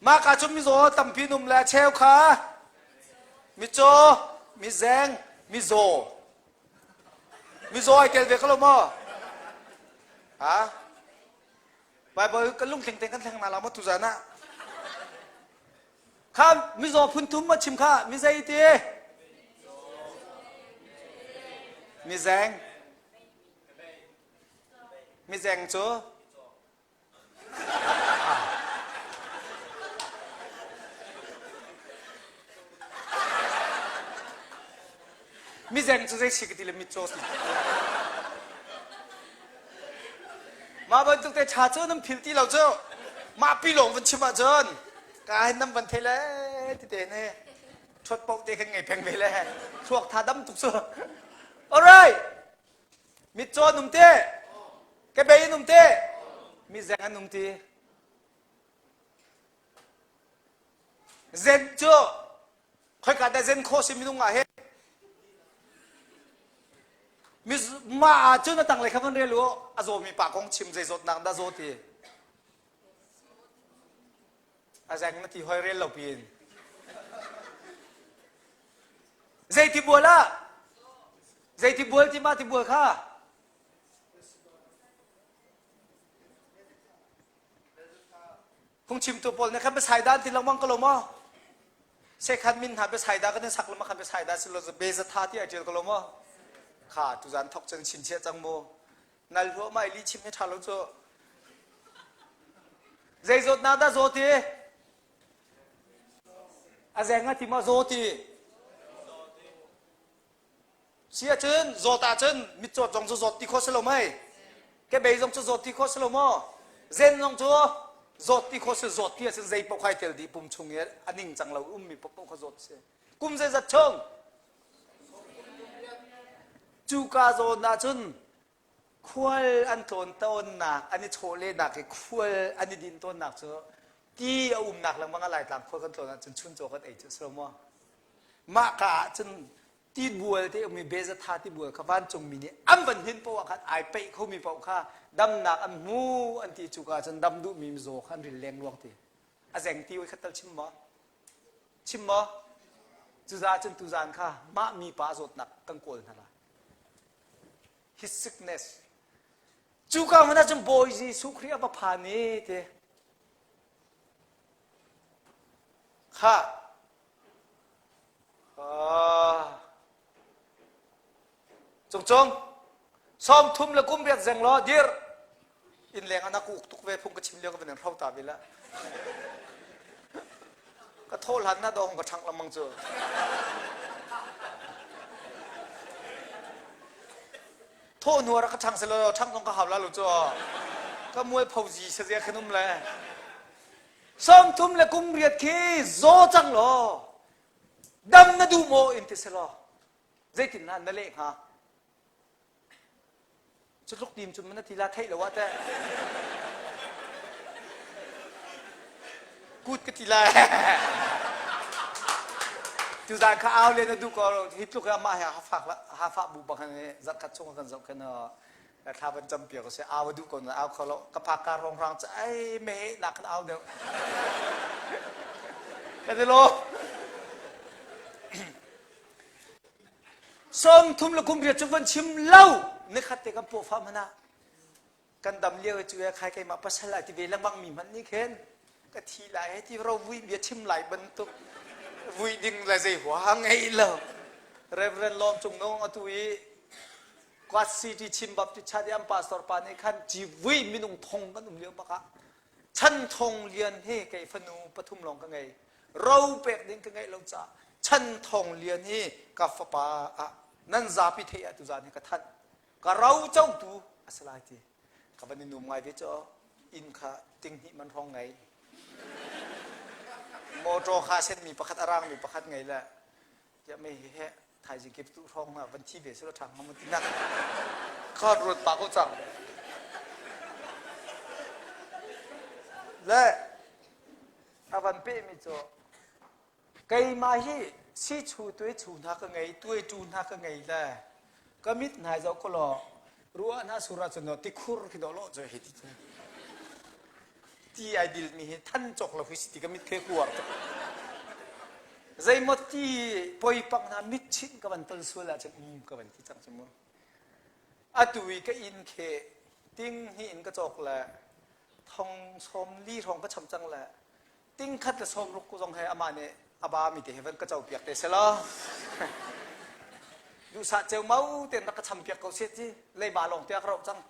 Speaker 1: Mah ka cu mizaw tampi num le cheu kha micaw, mizeng, mizaw. Mizaw ai tel ve ko lo maw? Ha? Bible kan lungtling te kan thleng na la maw tuzan ah? Kha mizaw phun thum ma chim kha mizei ti? Mizeng. Mizeng cu Mizeng cu zei si ka ti le mitcaw ti. Mah bantuk te ṭha cu nan phil ti lo cu. Mah pi lawng van chim ahcun ka hin nan van thei le ti te ne. Ṭhuat paoh te khan ngei peng ve le. Thluak tha dam tuk cu. Alright. Mitcaw an um te. Kebei an um te. Mizeng an um ti. Zen cu khoika dah zen khawh si minung ah hin mah ah cun a tanglei kha van rel u a zawmi pa kong chim zei zawtnak dah zaw ti a zeng na ti hoi rel lo piin zei ti bual ah zei ti bual ti ma ti bual kha Phungchimtu pawl nih khan biasaida an ti lengmang ko lo maw? Sekhan min hna biasaida kan in sak lengmang khan biasaida si lo bezatha ti ai ṭial ko lo maw? Kha tuzan thok cun chinchiah cang mu. Nal hluah ma i chim hi ṭha lo cu. Zei zawtnak dah zaw ti? A zeng a ti maw zaw ti? Si ahcun zawt ahcun mitcawt zong cu zawt ti khawh si lo mei? Kebei zong cu zawt ti khawh si lo maw? Zen zong cu zawt ti khawh si zawt ti ahcun zei paoh khai tel dih pum chung i a ning cang lo ummi paoh kha zawt si. Kum zeizat chung? Cuka zawn ahcun khual an tlawn tawnnak an i chawhlehnak i khual an i din tawnnak cu ti a umnak lengmang ah Laitlang khual kan tlawn ahcun chuncaw kan ei cu a si lo maw? Mah ka ahcun tibual te ummi bezatha tibual kha vancungmi nih an van hnin paoh ah khan ai peih khomi paoh kha damnak an hmu an ti cu ka cun dam duhmi mizaw kha an ril lengluang ti a zeng ti oi khat tal chim maw chim maw cucaah cun tuzan kha mah mi pa zawtnak kan kawl hna lai his sickness cu ka hmun ah cun Bawi Jesuh Khrih a va phan i ti kha Cungcung, sawm thum le kum riat zeng law dir. Inn leng ah na ka uk tuk ve phung ka chim lio ka van in hro ta ve la. Ka thawh hlan na dong ka ṭhangh lengmang cu. Thawh hnu ah rak ka ṭhang selaw ṭhangh zong ka hau la lo cu. Ka mual phozi sazia khan um le. Sawm thum le kum riat khi zaw cang law dam na duh maw in ti selaw zeitin na na leh hnga cu tluk tim cun na ti la theih lo ah teh kut ka ti lai tuzan kha au le na duh ko hi tluk amah he hafak hafah bu bang han zarh khat chung kan zoh khan thla van cam piak si au duh ko na au kho lo ka phak ka rong rang ca ai me nak kan au deuh ka ti lo sawm thum le kum riat cu van chim lo ni khat te kan paw fa mana kan dam lio cu ya khai keimah pasal ai ti ve lengmang mi hmanh nih khin ka thi lai he ti ro vui bia chim lai bantuk vui ding le zei hua ngei lo Reverend Lawm Cung Nung atu i Quad City Chin Baptist Church i an pastor pa nih khan civui minung thong kan um lio bak ah chan thong lian hi kei fanu pathum lawng ka ngei ro pek ding ka ngeih lo caah chan thong lian hi ka fapa ah nan zapi theih ah tuzan hi ka thanh ka ro cotu a si lai ti ka van i num ngai ve cu inn kha ting hnih man hrawng ngei motor kha senmi pakhat a rangmi pakhat ngei le tiah mei hi he thaizing kip tu hrawng ah van thi ve sila ṭha hnga ti nak kha ruat pa ko cang le a van pe mi cu keimah hi si chu tuai chu hna ka ngei tuai tu hna ka ngei le ka mit hna zoh ko law ruah hna sur ah cun tikhur khi dawh lo cu hi ti ti ai dil mi hi than cawk lo hi si ti ka mit khe kuar tuk zeimaw ti poi pak hna mit chinh ka van ton sual ahcun um ka van ti cang cu mu atu i ka inn khe ting hi in ka cawk le thong sawm li hrawng ka cham cang le ting khat le sawm ruk zong he amah nih a ba mi te he van ka co piak te selaw. Duhsah ceumau tein rak ka champiak ko seh ti leiba lawng te a ka roh cang.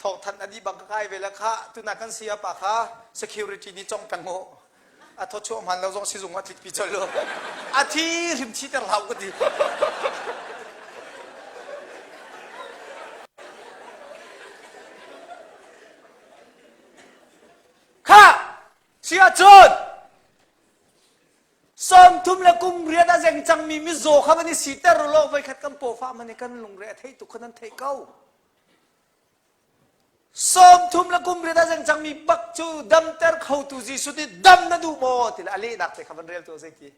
Speaker 1: Thawngthanh a dih bang ka kai ve le kha tuna kan saya pa kha security nih cong peng u. A thawchuah hman lo zong sizung ah tlikpi colh lu. A thi hrim thi ter hlah u ka ti. Kha si ahcun 30 le kum riat a zeng cangmi mizaw kha van i siter u law voikhat kan pawfah man i kan lungre a theih tuk kha nan theih ko. 30 le kum riat a zeng cangmi bak cu damter khotu Jesuh nih dam na duh maw ti le a lehnak te kha van rel tu zeiti.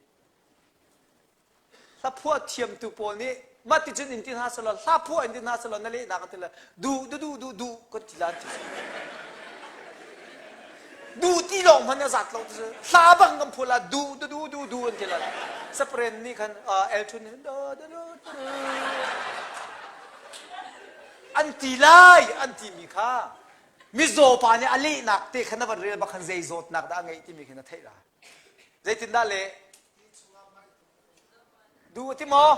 Speaker 1: Hla phuah thiamtu pawl nih mah ti cun in ti hna selaw hla phuah in ti hna selaw na lehnak ti le duh duh duh duh duh kan ti lan ti duh ti lawng hmanh a zat lo ti hla bang kan phuah la duh duh duh duh duh an ti la sapren nih khan elthun an ti lai an ti mi kha mizaw pa nih a lehnak te khan na van rel bak khan zei zawtnak dah a ngeih timi khin a theih la Zeitindah le? Duh ti maw?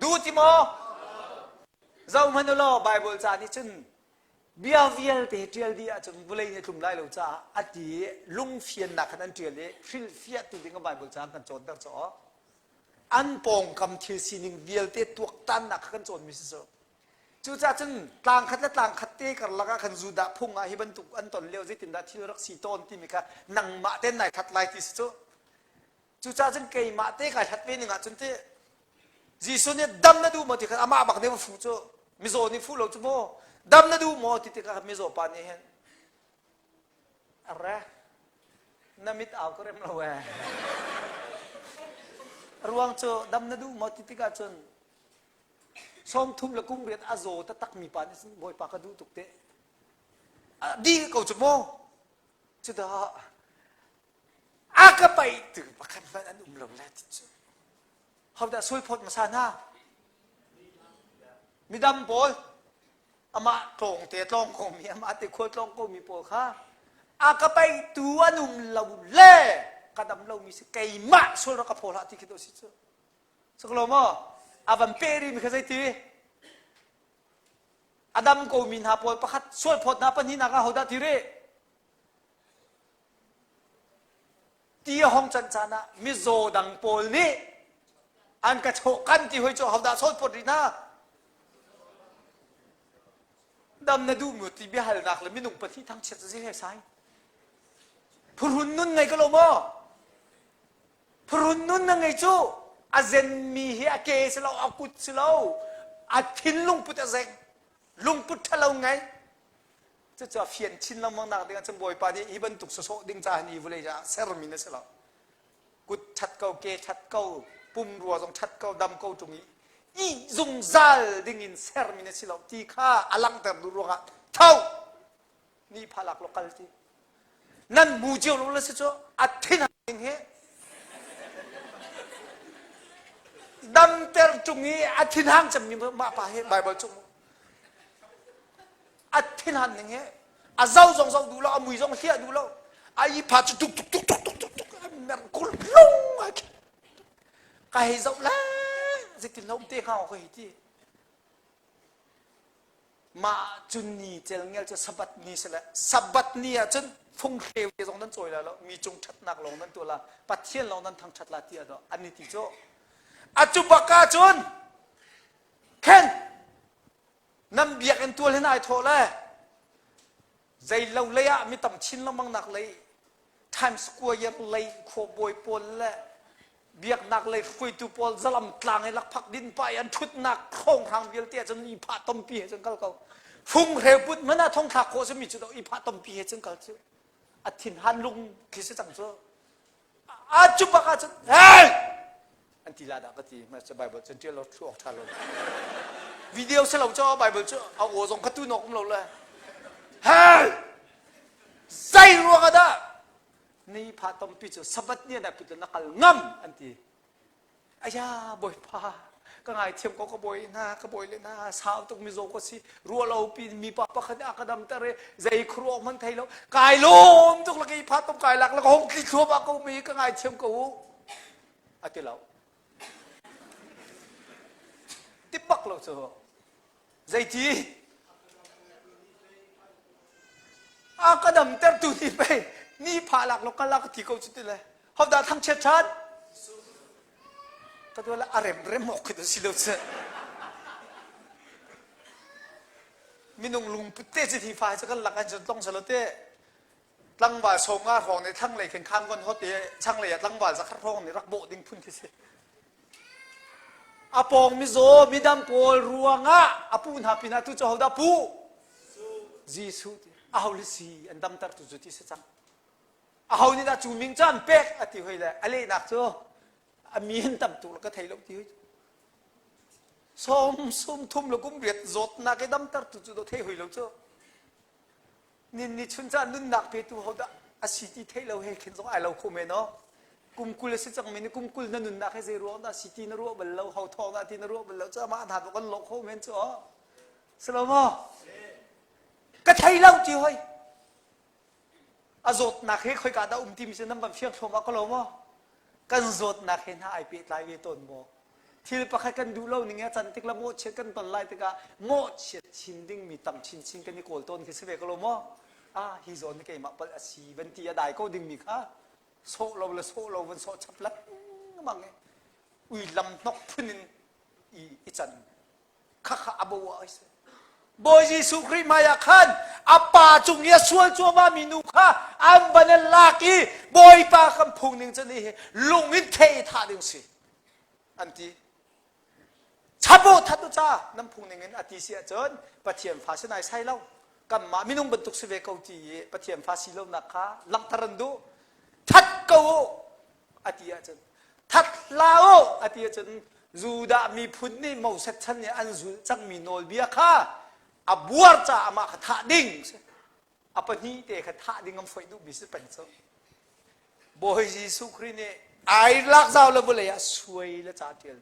Speaker 1: Duh ti maw? Zohhmanh u law Bible ca nih cun bia vialte ṭial dih ahcun vawlei nih a tlum lai lo caah a ti i lungfiannak khan an ṭial i hrilhfiahtu ding a Bible ca kan cawnter caw. An pawngkam thil sining vialte tuaktannak kha kan cawnmi si cu. Cucaah cun tlang khat le tlang khat te karlak ah khan Judah phung ah hi bantuk an ton lio zeitindah thil rak si tawn timi kha nangmah ten nai hlat lai ti si cu. Cucaah cun keimah te kai hlat ve ning ah cun ti Jesuh nih dam na duh maw ti kha amah bak nih va fuh cu mizaw nih fuh lo cu maw dam na duh maw ti tikah mizaw pa nih hin Arre, na mit au ka rem lo ee. Ruang cu dam na duh maw ti tikah cun 30 le kum riat a zaw taktak mi pa nih cun Bawipa ka duh tuk te. A dih ko cu maw? Cudah a ka paihtu pakhat hmanh an um lo le ti cu. Hodah sual phawt hmasa hna? Midam pawl amah tlawng te tlawng komi amah te khual tlawng komi pawl kha a ka paihtu an um lo le ka dam lomi si keimah sual rak ka phaw hlah ti khi to si cu. Suklo maw? A van pe rihmi kha zeiti? A dam komi hna pawl pakhat sual phawt hna pahnihnak ah hodah ti rih? Ti a hong can caan ah mizaw dang pawl nih an ka chawh kan ti hoi cu hodah sual phawt rih hna? Dam na duh mu ti biahalnak le minung pahnih thangchiat cu zei he sai? Phuhrun nun ngei ka lo maw? Phurun nun na ngei cu a zenmi hi a ke si lo, a kut si lo, a thinlung put a zeng, lungput ṭhalo ngei. Cucu a fian chin lengmang nak ding ah cun Bawipa nih hi bantuk sawsawh ding ca hin hi vawlei ah sermi na si lo. Kut ṭhat ko, ke ṭhat ko, pumrua zong ṭhat ko, dam ko ṭung i ih zungzal ding in sermi na si lo ti kha a langhter duh ruangah tho nih pha lak law kal ti nan mu cio lo le si cu a thin ding hi damter tung i a thinhang cemmi mah pa hi Bible chung a thinhan ning hi a zo zong zo duh lo a mui zong hliah duh lo a i pha cu tuk tuk tuk tuk tuk tuk tuk a mer kul lung a ka hei zoh le zeitin lo um te hnga ka hei ti Mah cun ni celngel cu Sabbath ni si le Sabbath ni ah cun funghreu te zong nan cawi lai lo, mi cung ṭhatnak lawng nan tuah la, Pathian lawng nan thangṭhat la ti ah an i ti cu. A cu bak ah cun khen nan biakinn tual hin ai thawh le zeilo lei ah mi tam chin lengmang nak lei Times Square lei khuabawi pawl le biaknak lei hruaitu pawl zalam tlang i lakphak din pa i an ṭhutnak hrawnghrang vialte ah cun i phah tompi he cun kal ko. Funghreu put hmanh ah thongthlak khawh simi cu i phah tompi he cun kal cu a thinhan lung khi si cang cu. A cu bak ah cun hey an ti la dah ka ti ma Bible cun ṭial lo thlu awk ṭha lo. Video si lo cu Bible cu a aw zong kha tu nok um lo le. Hey! Zei ruang ah dah ni pha tampi cu Sabbath ni ah put na kal ngam an ti. Aya bawipa ka ngaithiam ko ka bawi hna ka bawi le hna sau tuk mizaw ko si ruah lo pi mi pa pakhat a ka dam ter i zei khuruak man thei lo kai lawm tuk la ka i pha tom kai lak la ka hong tli thluam ah ko mi ka ngaithiam ko u a ti lo. lo cu. Zeiti? A ka damtertu nih pei ni phah lak lo ka lak ti ko cu ti le. Hodah thangchiat ṭhan? Ka tuah le a rem rem awk khi si lo cu. Minung lungput te cu hi fa cu kan lak an cun tlong salo te. Tlangval sawm nga hrawng nih thlanglei khin khan kon hot i changlei ah tlangval zakhat hrawng nih rak bawh ding phun khi si. A pawng mizaw midang pawl ruangah a pu hna pinah tu cu hodah pu? Jesuh ti. Aho le si an damter tu cu ti si cang. Aho nih dah cu ming cu an pek a ti hoi le a lehnak cu a mi an tam tuk le ka thei lo ti hoi. Sawm sum thum le kum riat zawtnak i damter tu cu do thei hoi lo cu. Nin ni chun caan nunnak petu hodah a si ti theih lo he khin zong ai lo kho men aw. Kum 20 a si cangmi nih kum 20 na nunnak he zei ruang dah si ti na ruah bal lo, ho thawng dah ti na ruah bal lo cu amah hna kan lawh kho men cu aw. Si lo maw? Ka thei lo ti hoi. A zawtnak he khoika dah um timi cu nan van fiang thluahmah ko lo maw? Kan zawtnak he hna ai pehtlai ve tawn maw? Thil pakhat kan duh lo ning a can tik le mawhchiat kan ton lai tikah mawhchiat chin dingmi tam chinchin kan i kawl tawn khi si ve ko lo maw? Ah, hi zawn hi keimah palh a si van ti a dai ko dingmi kha sawh lo le sawh lo van sawh chap lengmang i ui lam hnok phun in i, i can. Khakha a bo ah ai si. Bawi Jesuh Khrih hmai ah khan a pa cung i a sual cuahmah mi nu kha an van in lak i Bawipa kan phung ning cu nih hi lung in theh i thah ding si an ti. Chap u that u ca nan phung ning in a ti si ahcun Pathian fa si nai sai lo. Kanmah minung bantuk si ve ko ti i Pathian fa si lonak kha langhter an duh. That ko u a ti ahcun that hlah u a ti ahcun Judah miphun nih Moses chan nih an zulh cangmi nawlbia kha a buar caah amah kha thah ding si. A pahnih te kha thah ding an foih duhmi si peng cu. Bawi Jesuh Khrih nih ai lak zau le vawlei ah suai le ca ṭial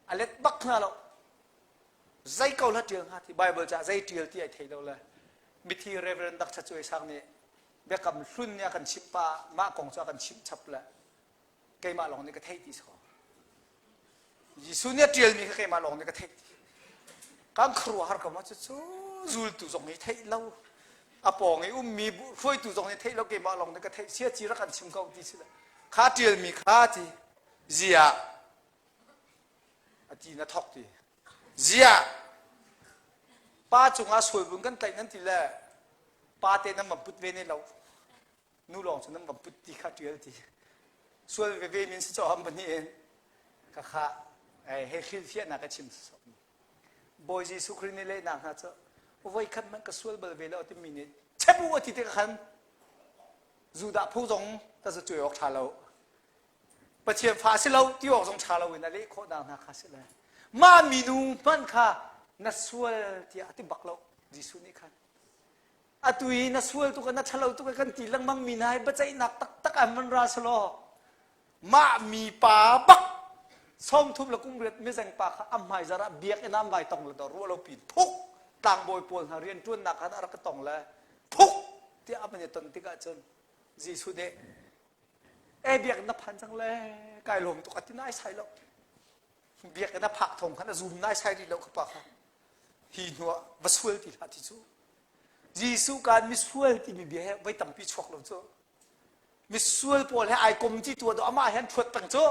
Speaker 1: a let bak hna lo. Zei ko hla ṭial hnga ti Bible ca zei ṭial ti ai thei lo le mithi Reverend Dr. Cuai Sang nih biakam hlun nih a kan chimh pah mah kong cu a kan chimh chap le keimah lawng nih ka theih ti so Jesuh nih a ṭialmi kha keimah lawng nih ka theih ti kan khuaruahhar ko ma cucu zultu zong nih theih lo a pawng i ummi hruaitu zong nih theih lo keimah lawng nih ka theih sia ci rak kan chim ko ti si le kha ṭialmi kha ti ziah a ti na thok ti ziah pa cungah sualbun kan tlaih nan ti le pa te nan van put ve ne lo nu lawng cu nan van put ti kha ṭial ti sual veve min si caw ham pahnih in ka kha he hrilhfiahnak ka chim Bawi Jesuh Khrih nih lehnak hna cu voi khat hmanh ka sual bal ve lo timi nih chebu a ti te khan Judah phu zong ta zu cuai awk ṭha lo Pathian fa si lo ti awk zong ṭha lo in a leh khawh nak hna kha si le mah minu hmanh kha na sual tiah a ti bak lo Jesuh nih khan atu i na sual tuk na ṭhalo tuk kan ti lengmang mi hna hi biaceihnak taktak an van ra selaw mah mi pa bak 30 le kum riat mizeng pa kha a hmai zar ah biakinn ah an vai tong le do ruah lo pin phuk tlangbawi pawl hna rian ṭuannak khan a rak ka tong le phuk tiah a van i ton tikah cun Jesuh nih e biakinn na phan cang le kai lawm tuk a ti nai sai lo biakinn a phak thawng khan a zum nai sai rih lo ka pa kha hi hnuah va sual ti hlah ti cu Jesuh kaan misual timi bia he voi tampi chuak lo cu. Misual pawl he ai kom ti tu do amah he an thuat peng cu.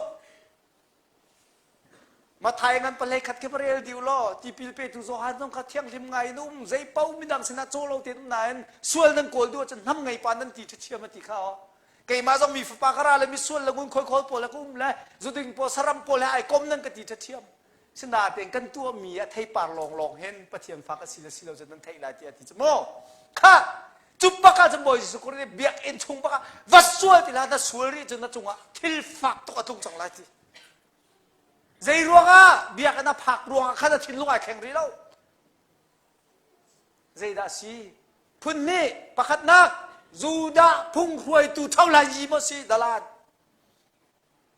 Speaker 1: Mathai ngan palei khat khi rel diu law tipil petu Johan zong kha thianghlim ngai in um zei pau midang sinah caw lo tein um nain sual nan kawl duh ahcun hnam ngei pa nan ti ṭhiam a ti kha o keimah zong mi fapa ka ra le misual le ngun khoi khawl pawl le ka um le zuding pawl saram pawl he ai kom nan ka ti ṭhiam Sinain kan tuahmi a theipar lawnglawng hin Pathian fa ka si le si lo cu nan theih lai tiah a ti cu mu. Kha cu bak ah cun Bawi Jesuh Khrih nih biakinn chung bak ah va sual ti hlah na sual rih cun na cungah thil fak tuk a tlung cang lai ti. Zei ruangah biakinn a phak ruangah khan a thinlung ai thleng rih lo. Zeidah si? Phun hnih pakhatnak Judah phung hruaitu tho lai yi maw si dalan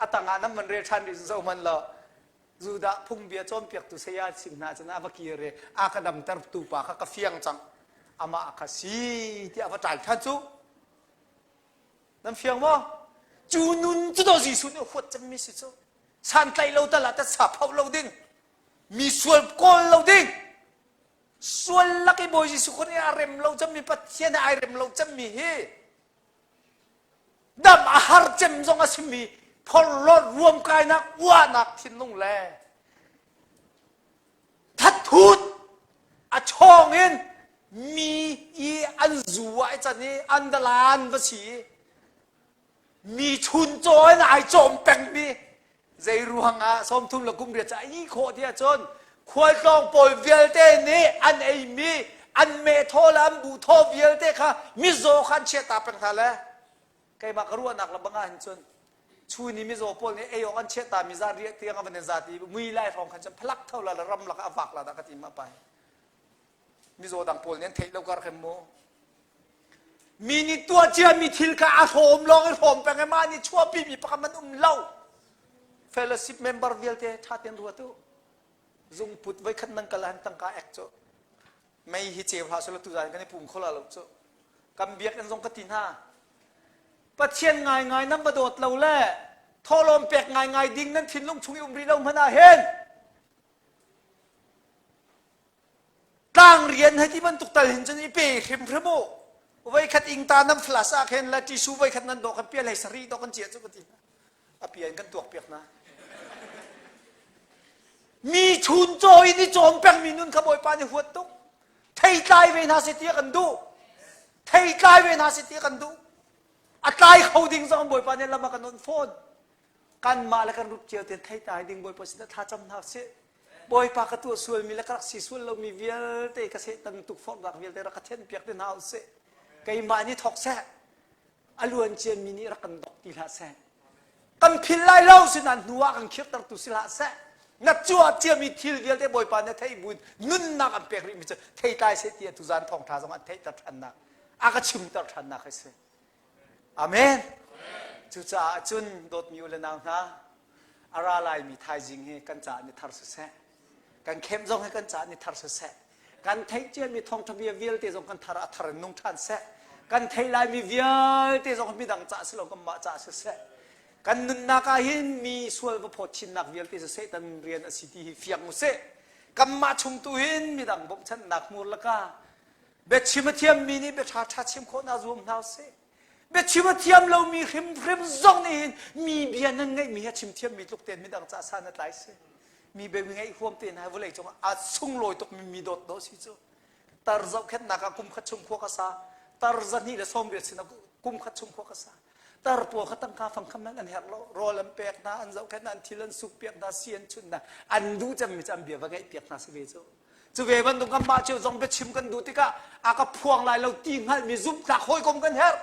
Speaker 1: a tangah nan van rel ṭhan rih zoh hmanh law Judah phungbia cawnpiaktu saya sin hna cun a va kir i a ka damtertu pa kha ka fiang cang amah kha si tiah a va ṭai ṭhan cu nan fiang maw cu nun cu daw Jesuh nih huat cemmi si cu santlaih lo tal ah tatsa phoh lo ding. Mi sual kawl lo ding. Sual lak i Bawi Jesuh Khrih a rem lo cemmi Pathian he ai rem lo cemmi hi dam a har cem zong a simi phorhlawt ruamkainak uahnak thinlung le thathut a chawng in mi i an zu ah i can i an dalan va si i mi chuncaw in ai cawm pengmi zei ruangah 30 le kum riat ca i khawh ti ahcun khualtlawng pawl vialte nih an eimi an meh thaw le an buh thaw vialte kha mizaw kha an chiahta peng hna le keimah ka ruahnak le bangah hin cun chun i mizaw pawl nih ei awk an chiahta mi zan riah tiang a van in zat i mui lai hrawng khan cun phalak tho la le ram lakah a vak la dah ka ti ma pai mizaw dang pawl nih an theih lo kar khin mu mi nih tuah ciami thil kha a hrawm lawng i hrawm peng i mah nih chuahpi mi pakhat man um lo fellowship member vialte ṭha tein ruat u zungput voikhat nan kal han tangka ek cu mei hi ceu hlah sula tuzan kan i pum kho la lo cu kan biakinn zong ka ti hna Pathian ngaingai nan va dawt lo le thawhlawm pek ngaingai ding nan thinlung chung i um rih lo hmanh ah hin Tlang rian hei ti bantuk tal hin cun i pe hrimhrim u. Voikhat ingta nan flas ah khin le tissue voikhat nan dawh kan pial hei sarih dawh kan ciah cu ka ti. A pia in kan tuak piak hna. Mi chun caw in i cawm pengmi nun kha Bawipa nih huat tuk. Theitlai ve hna seh ti kan duh. Theitlai ve hna seh ti kan duh. A tlai kho ding zong Bawipa nih lam a kan onh fawn. Kanmah le kan rup cio tein theitlai ding Bawipa sinah thlacam hna sih. Bawipa ka tuah sualmi le ka rak si sual lomi vialte ka Satan tukforhnak vialte rak ka thianhpiak te hna usih. Keimah nih thawk seh. A luan ciami nih rak kan dok ti hlah seh. Kan phil lai lo sinain hnu ah kan khirtertu si hlah seh. Na cuah ciami thil vialte Bawipa nih a theih buin nunnak an pek rihmi cu theitlai seh ti tuzaan thawngṭha zong an theihter ṭhannak a ka chimter ṭhannak a si. Amen. Cucaah cun dawtmi u le nau hna, a ra laimi thaizing hi kan caah ni thar siseh, kan khem zong hi kan caah ni thar siseh, kan theih ciami thawngṭha bia vialte zong kan thar a thar in nung ṭhan seh, kan theih laimi vialte zong midang caah si lo kanmah caah siseh, kan nunnak ah hin mi sual va phawt chinnak vialte cu Satan rian a si ti hi fiang usih. Kanmah chung tu hin midang bawmhchanhnak hmur laka biachim a thiammi nih bia ṭha chim khawh hna zuam hna usih. Biachim a thiam lomi hrimhrim zong nih hin mi bia nan ngeihmi hi a chim thiammi tluk tein midang ca san a tlai si. Mi bia ngeih huam te hna vawlei cung ah a sunglawi tukmi mi dawt dawh si cu. Tar zohkhenhnak ah kum khat chung khua ka sa. Tar zahnih le 80 sin ah kum khat chung khua ka sa. Tar pawl kha tangka fangkham nan an herh lo. Rawl an pek hna, an zohkhenh hna, an thil an suk piak hna, si an chunh hna. An duh cemmi cu an bia va ngeih piak hna si ve cu. Cu ve bantuk kanmah cio zong biachim kan duh tikah a ka phuang lai lo ti hngalhmi zumhtlak hawikom kan herh.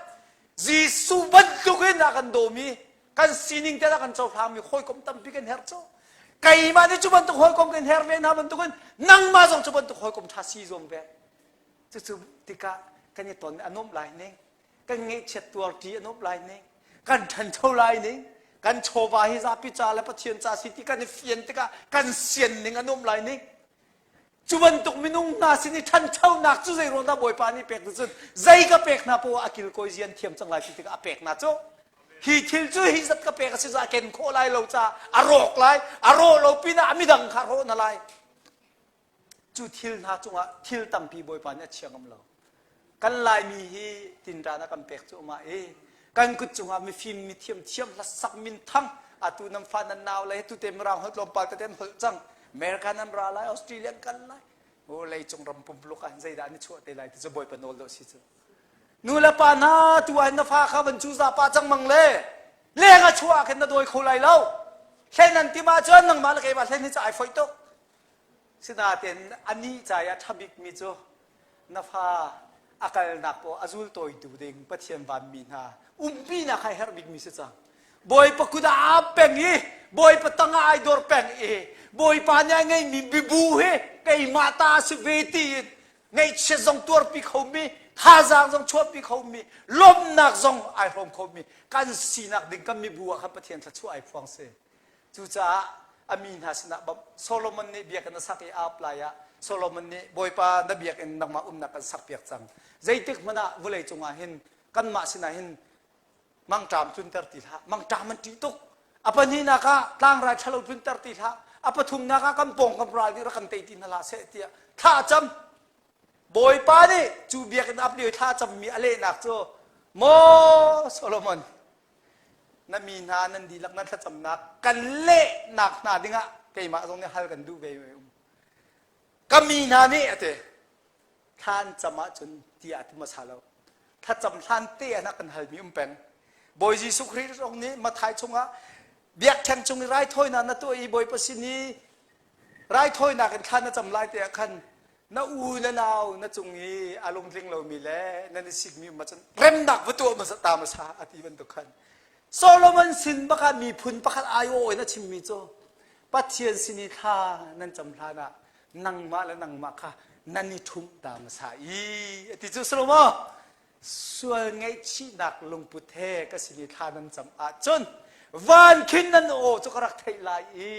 Speaker 1: Jesuh bantuk in a kan dawmi, kan sining te a kan cohlangmi hawikom tampi kan herh cu. Keimah nih cu bantuk hawikom kan herh ve hna bantukin nangmah zong cu bantuk hawikom ṭha si zuam ve. Cucu tikah kan i ton a nuamh lai ning, kan ngaihchiat tuarṭi a nuamh lai ning, kan ṭhancho lai ning, kan chawva hi zapi ca le Pathian ca si ti kan i fian tikah kan sian ning a nuamh lai ning. Cu bantuk minung hna sin i ṭhanchonak cu zei ruang dah Bawipa nih pek cun zei ka pek hna poah a kilkawi zian thiam cang lai ti tikah a pek hna cu. Hi thil cu hi zat ka pek a si caah ken khawh lai lo caah a rawk lai, a rawh lo pinah a midang kha rawh na lai. Cu thil hna cungah thil tampi Bawipa nih a chia ngam lo. Kan Laimi hi tinṭan a kan pek cu mah i kan kut cungah mifim mithiam thiam hlasak minthang atu nan fa nan nau le tute mirang holh tlawmpal tete an holh cang America nan ra lai Australia an kal lai o leicung ram pumpuluk ah zeidah an i chuah te lai ti cu Bawipa nawl dawh si cu nu le pa hna tu ah na fa kha van cu za pa cang mang le leng a chuah ah khin na dawi kho lai lo hlen an tim ahcun nangmah le keimah hlen hi cu ai foih tuk Sinain anih ca i a ṭha bikmi cu na fa a kalnak paoh a zultawitu ding Pathian vanmi hna umpinak kha a herh bikmi si cang. Bawipa kut ah aa peng i Bawipa tangah ai dor peng i Bawipa nih a ngeihmi mibu hi keimah ta a si ve tiin ngaihchiat zong tuarpi khomi thazaang zong chuahpi khomi lawmhnak zong ai hrawm khomi kan sinak ding kan mibu ah khan Pathian thluachuah ai phuang si. Cucaah a mi hna sinah Solomon nih biakinn a sak i a ap lai ah Solomon nih Bawipa na biakinn nangmah umnak kan sakpiak cang. Zeitik hmanh ah vawlei cungah hin kanmah sinah hin mangṭam tlunter ti hlah. Mangṭam an ṭih tuk. A pahnihnak ah tlangrai ṭhalo tlunter ti hlah. A pathumnak ah kan pawngkam ral nih rak kan tei ti hna hlah seh tiah thla a cam. Bawipa nih cu biakinn ap lio i thla a cammi a lehnak cu Maw Solomon, na mi hna nan dihlak nan thlacamnak kan lehnak hna dingah keimah zong nih hal kan duh ve um. Ka mi hna nih a ti. Thla an cam ahcun tiah a ti hmasa lo. Thlacam hlan te ah kan halmi um peng. Bawi Jesuh Khrih zong nih Matthai chungah biakṭheng cung i raithawinak na tuah i Bawipa sin i raithawinak in thla na cam lai te ah khan na u na nau na cung i a lungtling lomi le nan i sikmi um ahcun remnak va tuah hmasa ta hmasa a ti bantuk khan Solomon sin bak ah miphun pakhat aiawh in a chimmi cu Pathian sin i thla nan cam hlan ah nangmah le nangmah kha nan i ṭhumh ta hmasa i a ti cu Solomon sual ngaihchihnak lungput he ka sin i thla nan cam ahcun van khin nan aw cu ka rak theih lai i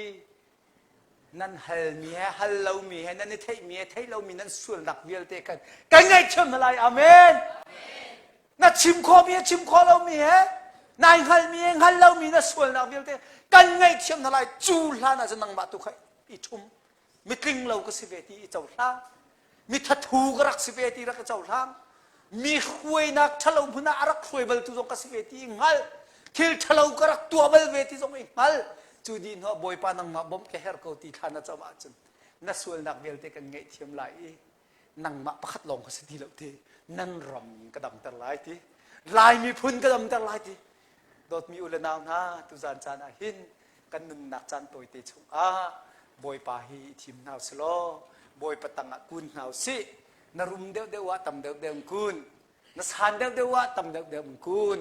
Speaker 1: nan halmi he hal lomi he nan i theihmi he theih lomi nan sualnak vialte khan kan ngaihthiam hna lai amen na chim khawhmi he chim khawh lomi he nai hngalmi he hngal lomi na sualnak vialte kan ngaihthiam hna lai cu hlan ah cun nangmah tu kha i ṭhum mitling lo ka si ve ti i cohlang mi thathu ka rak si ve ti rak i cohlang mi hruainak ṭhalo hmun ah a rak hruai baltu zong ka si ve ti i hngal thil ṭhalo ka rak tuah bal ve ti zong i hngal cu dih hnuah Bawipa nangmah bawmh ka herh ko ti thla na cam ahcun na sualnak vialte kan ngaihthiam lai i nangmah pakhat lawng ka si ti lo ti nan ram ka damter lai ti Lai miphun ka damter lai ti dawtmi u le nau hna tuzan caan ah hin kan nunnak caan tawite chungah Bawipa hi i thim hna usih law Bawipa tangah kun hna usih na rum deuhdeuh ah tam deuhdeuh in kun na san deuhdeuh ah tam deuhdeuh in kun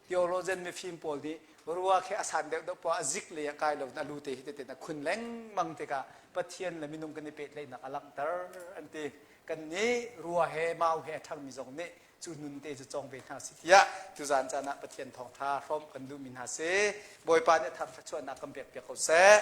Speaker 1: theologian mifim pawl nih rua khi a san deuhdeuh poah a zik lei ah kai lo a lu te hi tete na khun lengmang tikah Pathian le minung kan i pehtlaihnak a langhter an ti kan nih rua he mau he a ṭhangmi zong nih cu nun te cu cawng ve hna si tiah tuzan caan ah Pathian thawngṭha hrawmh kan duhmi hna si Bawipa nih thar thluachuahnak kan pek piak ko seh.